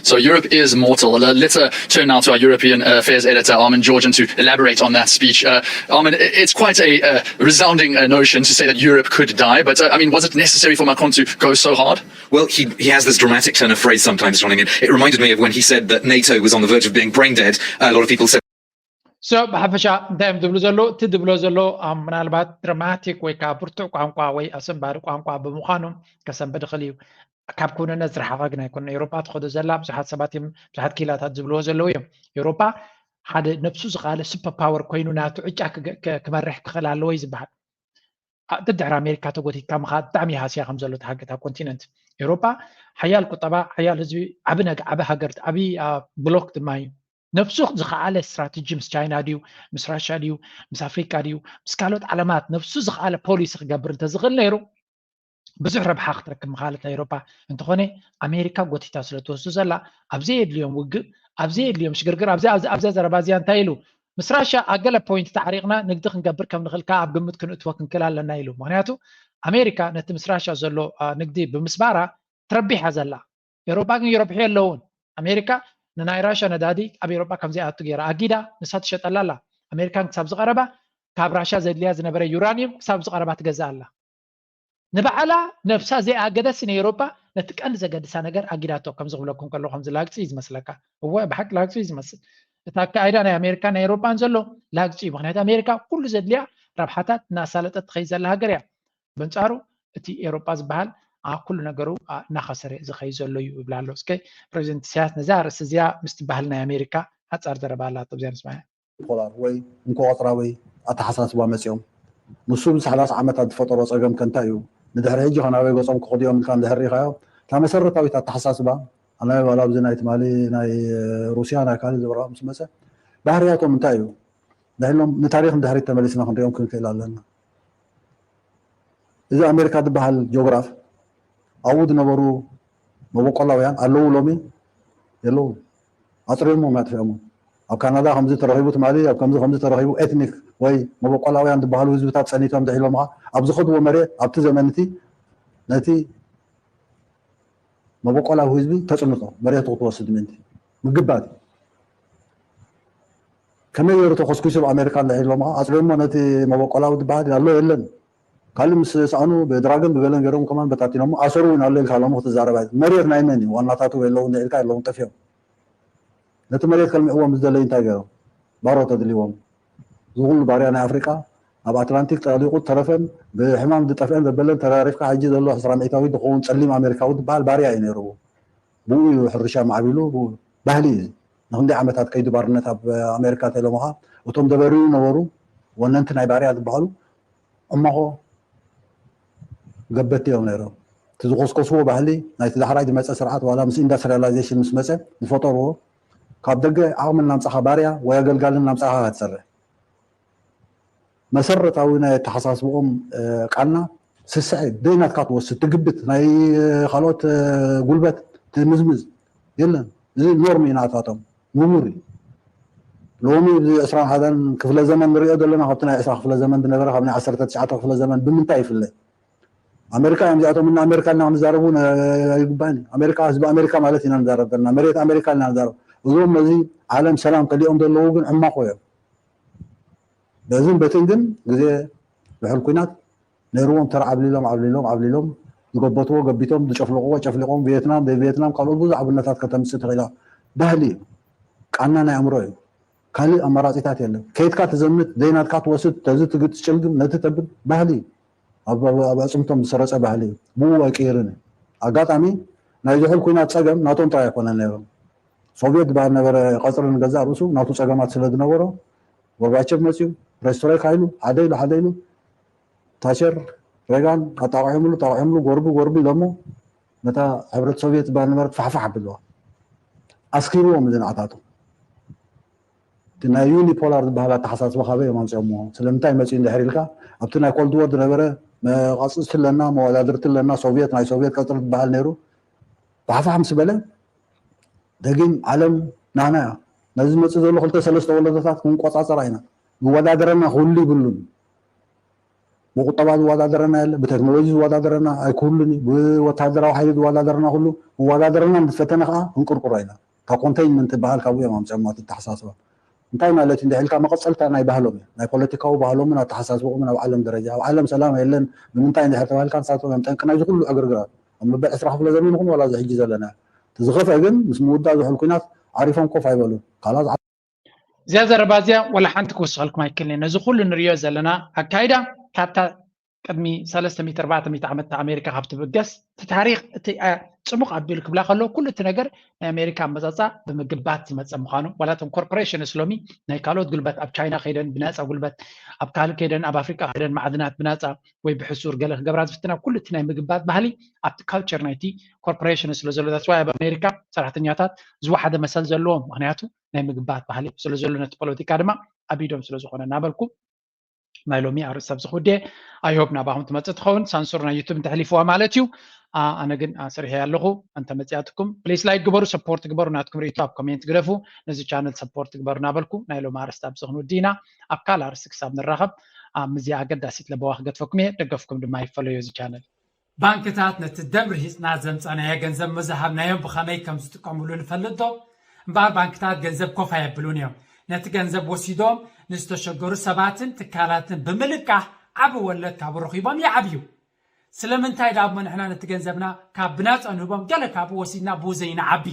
So Europe is mortal. Uh, let's uh, turn now to our European uh, affairs editor, Armin Georgian, to elaborate on that speech. Uh, Armin, it's quite a uh, resounding uh, notion to say that Europe could die, but uh, I mean, was it necessary for Macron to go so hard? Well, he, he has this dramatic turn of phrase sometimes running in. It reminded me of when he said that NATO was on the verge of being brain dead. A lot of people said so ብሓፈሻ እንታይ እዮም ዝብሉ ዘለዉ? እቲ ዝብሎ ዘሎ ምናልባት ድራማቲክ ወይ ከዓ ብርቱዕ ቋንቋ ወይ ኣሰንባዲ ቋንቋ ብምዃኑ ከሰንብድ ይኽእል እዩ። ካብ ክውንነት ዝረሓቐ ግን ኣይኮነ። ኤውሮጳ ትኸዶ ዘላ ብዙሓት ሰባት እዮም ብዙሓት ኪላታት ዝብልዎ ዘለዉ እዮም። ኤውሮጳ ሓደ ነብሱ ዝኸኣለ ሱፐር ፓወር ኮይኑ ናቱ ዕጫ ክመርሕ ክኽእል ኣለዎ እዩ ዝበሃል። ደድሕሪ ኣሜሪካ ተጎቲትካ ምኻድ ብጣዕሚ ሃስያ ከም ዘሎ ትሓግታ ኮንቲነንት ኤውሮጳ ሓያል ቁጠባ፣ ሓያል ህዝቢ፣ ዓቢ ነግ ዓቢ ሃገር፣ ዓቢ ብሎክ ድማ እዩ። ነብሱ ዝኸኣለ ስትራቴጂ ምስ ቻይና ድዩ ምስ ራሻ ድዩ ምስ ኣፍሪካ ድዩ ምስ ካልኦት ዓለማት ነብሱ ዝኸኣለ ፖሊሲ ክገብር እንተዝኽእል ነይሩ ብዙሕ ረብሓ ክትረክብ ምኻለት ናይ ኤውሮፓ። እንተኾነ ኣሜሪካ ጎቲታ ስለ ትወስዱ ዘላ ኣብ ዘየድልዮም ውግእ ኣብ ዘየድልዮም ሽግርግር ኣብዛ ዘረባ እዚኣ እንታይ ኢሉ ምስ ራሻ ኣብ ገለ ፖይንት ተዓሪቕና ንግዲ ክንገብር ከም ንኽእል ከዓ ኣብ ግምት ክንእትዎ ክንክእል ኣለና ኢሉ። ምክንያቱ ኣሜሪካ ነቲ ምስ ራሻ ዘሎ ንግዲ ብምስባራ ትረቢሕ እያ ዘላ። ኤውሮጳ ግን ይረብሑ የለውን። ኣሜሪካ ንናይ ራሻ ነዳዲ ኣብ ኤውሮጳ ከም ዘይኣቱ ገይራ ኣጊዳ ንሳ ትሸጠላ ኣላ። ኣሜሪካን ክሳብ ዝቐረባ ካብ ራሻ ዘድልያ ዝነበረ ዩራኒየም ክሳብ ዝቐረባ ትገዝእ ኣላ። ንባዕላ ነብሳ ዘይኣገደሲ ንኤውሮጳ ነቲ ቀንዲ ዘገድሳ ነገር ኣጊዳቶ። ከምዚ ክብለኩም ከለኹ ከምዚ ላግጺ እዩ ዝመስለካ። እወ ብሓቂ ላግጺ እዩ ዝመስል። እቲ ኣካይዳ ናይ ኣሜሪካን ናይ ኤውሮጳን ዘሎ ላግጺ እዩ። ምክንያቱ ኣሜሪካ ኩሉ ዘድልያ ረብሓታት እናሳለጠት ትኸይድ ዘላ ሃገር እያ። በንጻሩ እቲ ኤውሮጳ ዝበሃል ኩሉ ነገሩ እናኸሰረ ዝኸይድ ዘሎ እዩ ይብል ኣሎ። እስከ ፕሬዚደንት ኢሳያስ ነዛ ርእሲ እዚኣ ምስቲ ባህሊ ናይ ኣሜሪካ ሓጻር ዘረባ ኣላቶ እዚኣ ንስማያ። ፖላር ወይ እንኮ ቆጽራዊ ኣተሓሳስባ መጺኦም። ንሱ ብ ሰላሳ ዓመታት ዝፈጠሮ ጸገም ከ እንታይ እዩ? ንድሕሪ ሕጂ ከ ናበይ ገጾም ክኸዱ እዮም ኢልካ እንድሕር ርኢኻዮ፣ እታ መሰረታዊት ኣተሓሳስባ ኣነ ዋላ ኣብዚ ናይ ትማሊ ናይ ሩስያ ናይ ካልእ ዝበልዖ ምስ መጸ ባህርያቶም እንታይ እዩ? ድሕሎም ንታሪኽ ንድሕሪት ተመሊስና ክንሪኦም ክንክእል ኣለና። እዚ ኣሜሪካ ዝበሃል ጆግራፍ ኣብኡ ዝነበሩ መበቆላውያን ኣለዉ ሎሚ የለዉ ኣፅሪዮሞ ኣጥፊኦሞ ኣብ ካናዳ ከምዚ ተረኺቡ ትማሊ ኣብ ከምዚ ከምዚ ተረኺቡ ኤትኒክ ወይ መበቆላውያን ዝበሃሉ ህዝብታት ፀኒቶም ድሒሎም ከዓ ኣብ ዝኸድዎ መሬት ኣብቲ ዘመንቲ ነቲ መበቆላዊ ህዝቢ ተፅንቶ መሬቱ ክትወስድ ምእንቲ ምግባት እዩ። ከመይ ገይሩ ተኾስኩሱ ኣብ ኣሜሪካ እንድሕር ኢሎሞ ኣፅሪዮሞ ነቲ መበቆላዊ ዝበሃል ኣሎ የለን ካልእ ምስ ሰኣኑ ብድራግን ብገለን ገይሮም ከማን በታቲኖሞ ኣሰሩ እውን ኣሎ ኢልካ ሎሚ ክትዛረብ ኣይት መሬት ናይ መን እዩ ዋናታቱ የለውን ኢልካ የለውን ጠፊኦም ነቲ መሬት ከልምዕዎ ምስ ደለዩ እንታይ ገይሮም ባሮ ተድልዎም እዚ ኩሉ ባርያ ናይ ኣፍሪቃ ኣብ ኣትላንቲክ ጠሊቁ ተረፈን ብሕማም ዝጠፍአን ዘበለን ተራሪፍካ ሕጂ ዘሎ ዕስራ ሚእታዊ ዝኸውን ጸሊም ኣሜሪካዊ ዝበሃል ባርያ እዩ ነይርዎ ብኡ እዩ ሕርሻ ማዕቢሉ ብኡ ባህሊ እዩ ንክንደይ ዓመታት ከይዱ ባርነት ኣብ ኣሜሪካ ተለምኻ እቶም ዘበርዩ ነበሩ ወነንቲ ናይ ባርያ ዝበሃሉ እማኾ ገበቲ እዮም ነይሮም እቲ ዝኮስኮስዎ ባህሊ ናይቲ ዳሕራይ ዝመፀ ስርዓት ዋላ ምስ ኢንዳስትሪያላይዜሽን ምስ መፀ ዝፈጠርዎ ካብ ደገ ዓቕሚ እናምፃኻ ባርያ ወይ ኣገልጋሊ እናምፃኻ ክትሰርሕ መሰረታዊ ናይ ኣተሓሳስብኦም ቃና ስስዐ ደይ ናትካ ትወስድ ትግብት ናይ ካልኦት ጉልበት ትምዝምዝ የለን እዚ ኖርም እዩ ናትካቶም ንቡር እዩ ሎሚ እዚ ዕስራን ሓደን ክፍለ ዘመን ንሪኦ ዘለና ካብቲ ናይ ዕስራ ክፍለ ዘመን ዝነበረ ካብ ናይ ዓሰርተ ትሽዓተ ክፍለ ዘመን ብምንታይ ይፍለ ኣሜሪካ እዮም እዚኣቶም እና ኣሜሪካ እና ክንዛረቡ ኣይግባእን ኣሜሪካ ህዝቢ ኣሜሪካ ማለት ኢና ንዛረብ ዘለና መሬት ኣሜሪካ ኢና ንዛረብ እዞም ነዚ ዓለም ሰላም ከሊኦም ዘለዉ ግን ዕማኾ እዮም በዝን በትን ግን ግዜ ድሕል ኩናት ነይርዎም ተር ዓብሊሎም ዓብሊሎም ዓብሊሎም ዝገበትዎ ገቢቶም ዝጨፍልቅዎ ጨፍሊቆም ቪየትናም ቪየትናም ካልኦት ብዙሕ ኣብነታት ከተምፅእ ትኽእላ ባህሊ እዩ ቃና ናይ ኣእምሮ እዩ ካልእ ኣማራፂታት የለን ከይድካ ትዘምት ዘይናትካ ትወስድ ተዚ ትግት ትጭልግም ነቲ ተብል ባህሊ እዩ ኣብ ኣዕፅምቶም ዝሰረፀ ባህሊ እዩ ብኡ ኣይቅይርን እዩ ኣጋጣሚ ናይ ዝሑል ኩናት ፀገም ናቶም ጥራይ ኣይኮነን ነይሮም ሶቪየት ዝበሃል ነበረ ቀፅሪ ንገዛእ ርእሱ ናቱ ፀገማት ስለ ዝነበሮ ጎርባቸቭ መፅዩ ፕሬስትሮይካ ኢሉ ሓደ ኢሉ ሓደ ኢሉ ታቸር ሬጋን ኣጣቂዖምሉ ጣቂዖምሉ ጎርቢ ጎርቢ ኢሎሞ ነታ ሕብረት ሶቪየት ዝበሃል ነበረት ፋሕፋሕ ኣብልዋ ኣስኪርዎም እዚ ንዓታቶም። እቲ ናይ ዩኒፖላር ዝበሃል ኣተሓሳስባ ካበይ እዮም ኣምፅኦምዎ? ስለምንታይ መፅኡ እንድሕር ኢልካ፣ ኣብቲ ናይ ኮልድ ወር ዝነበረ መቃፅፅቲ ኣለና፣ መወዳድርቲ ኣለና፣ ሶቪየት፣ ናይ ሶቪየት ቀፅሪ ዝበሃል ነይሩ። ባሕፋሕ ምስ በለ፣ ደጊም ዓለም ናና እያ። ነዚ ዝመፅእ ዘሎ ክልተ ሰለስተ ወለዶታት ክንቆፃፀራ ኢና። ዝወዳደረና ክህሉ ይብሉን። ብቁጠባ ዝወዳደረና የለ፣ ብቴክኖሎጂ ዝወዳደረና ኣይክህሉን እዩ፣ ብወታደራዊ ሓይሊ ዝወዳደረና ኩሉ፣ ዝወዳደረና እንተፈተነ ከዓ እንቅርቅሮ ኢና። ካብ ኮንቴይንመንት ዝበሃል ካብኡ እዮም ኣምፅኦሞ እቲ ኣተሓሳስባ። እንታይ ማለት እዩ እንድሕር ኢልካ፣ መቐፀልታ ናይ ባህሎም እዩ። ናይ ፖለቲካዊ ባህሎምን ኣተሓሳስባኦምን ኣብ ዓለም ደረጃ፣ ኣብ ዓለም ሰላም የለን ንምንታይ እንድሕር ተባሂልካ፣ ንሳቶም እዮም ጠንቂ ናይዚ ኩሉ ዕግርግራት። ኣብ መበል ዕስራ ክፍለ ዘመን ይኹን ዋላ እዚ ሕጂ ዘለና። እቲ ዝኸፍአ ግን ምስ ምውዳእ ዝሑል ኲናት ዓሪፎም ኮፍ ኣይበሉን። ካላ እዚኣ ዘረባ እዚኣ ዋላ ሓንቲ ክውስኸልኩም ኣይክእልን። ነዚ ኩሉ ንሪኦ ዘለና ኣካይዳ ካብታ ቅድሚ ሰለስተ ሚእቲ ኣርባዕተ ሚእቲ ዓመት ኣሜሪካ ካብ ትብገስ፣ እቲ ታሪክ እቲ አ፣ ጽሙቕ ኣቢሉ ክብላ ከሎ ኩሉ እቲ ነገር ናይ ኣሜሪካ ኣመጻጻ ብምግባት ዝመጸ ምዃኑ፣ ዋላ እቶም ኮርፖሬሽንስ ሎሚ ናይ ካልኦት ጉልበት ኣብ ቻይና ከይደን ብናጻ ጉልበት ኣብ ካልእ ከይደን ኣብ ኣፍሪቃ ከይደን ማዕድናት ብናጻ ወይ ብሕሱር ገለ ክገብራ ዝፍትና ኩሉ እቲ ናይ ምግባት ባህሊ ኣብቲ ካልቸር ናይቲ ኮርፖሬሽን ስለ ዘሎ that's why ኣብ ኣሜሪካ ሰራሕተኛታት ዝወሓደ መሰል ዘለዎም ምክንያቱ ናይ ምግባት ባህሊ ስለ ዘሎ ነቲ ፖለቲካ ድማ ኣብ ኢዶም ስለ ዝኾነ እናበልኩ ናይ ሎሚ ኣርእስቲ ኣብዚ ክውድየ I hope ናባኹም ትመፅእ ትኸውን ሳንሱር ናይ ዩቱብ እንተሕሊፍዋ ማለት እዩ ኣነ ግን ኣስሪሐ ኣለኹ እንተ መፅያትኩም ፕሊስ ላይክ ግበሩ ሰፖርት ግበሩ ናትኩም ርእቶ ኣብ ኮሜንት ግደፉ ነዚ ቻነል ሰፖርት ግበሩ እናበልኩ ናይ ሎሚ ኣርእስቲ ኣብዚ ክንውዲ ኢና ኣብ ካልእ ኣርእስቲ ክሳብ ንራኸብ ኣብ ምዚኣ ኣገዳሲት ለበዋ ክገድፈኩም እየ ደገፍኩም ድማ ይፈለዮ እዚ ቻነል ባንክታት ነቲ ደም ርሂጽና ዘምጻናዮ ገንዘብ ምዝሃብናዮም ብኸመይ ከም ዝጥቀምሉ ንፈልጥ ዶ? እምበኣር ባንክታት ገንዘብ ኮፍ ኣየብሉን እዮም። ነቲ ገንዘብ ወሲዶም ንዝተሸገሩ ሰባትን ትካላትን ብምልቃሕ ዓቢ ወለድ ካብኡ ረኺቦም ይዓብዩ። ስለምንታይ ደኣ እሞ ንሕና ነቲ ገንዘብና ካብ ብናጻ ንህቦም ገለ ካብኡ ወሲድና ብኡ ዘይንዓቢ?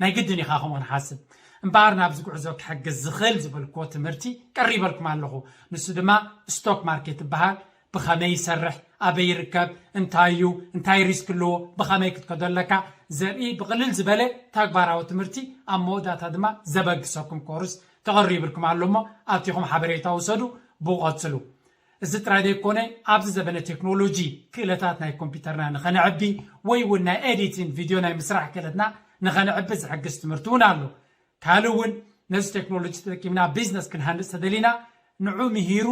ናይ ግድን ኢኻ ከምኡ ንሓስብ እምበኣር ናብዚ ጉዕዞ ክሕግዝ ዝኽእል ዝበልክዎ ትምህርቲ ቀሪበልኩም ኣለኹ ንሱ ድማ ስቶክ ማርኬት ይበሃል ብኸመይ ይሰርሕ ኣበይ ይርከብ እንታይ እዩ እንታይ ሪስክ ኣለዎ ብኸመይ ክትከዶ ኣለካ ዘርኢ ብቕልል ዝበለ ተግባራዊ ትምህርቲ ኣብ መወዳእታ ድማ ዘበግሰኩም ኮርስ ተቐሪብልኩም ኣሎ እሞ ኣቲኹም ሓበሬታ ውሰዱ ብኡ ቀፅሉ እዚ ጥራይ ዘይኮነ ኣብዚ ዘበነ ቴክኖሎጂ ክእለታት ናይ ኮምፒውተርና ንኸነዕቢ ወይ እውን ናይ ኤዲቲን ቪድዮ ናይ ምስራሕ ክእለትና ንኸነዕቢ ዝሕግዝ ትምህርቲ እውን ኣሎ። ካልእ እውን ነዚ ቴክኖሎጂ ተጠቂምና ቢዝነስ ክንሃንፅ ተደሊና ንዑ ምሂሩ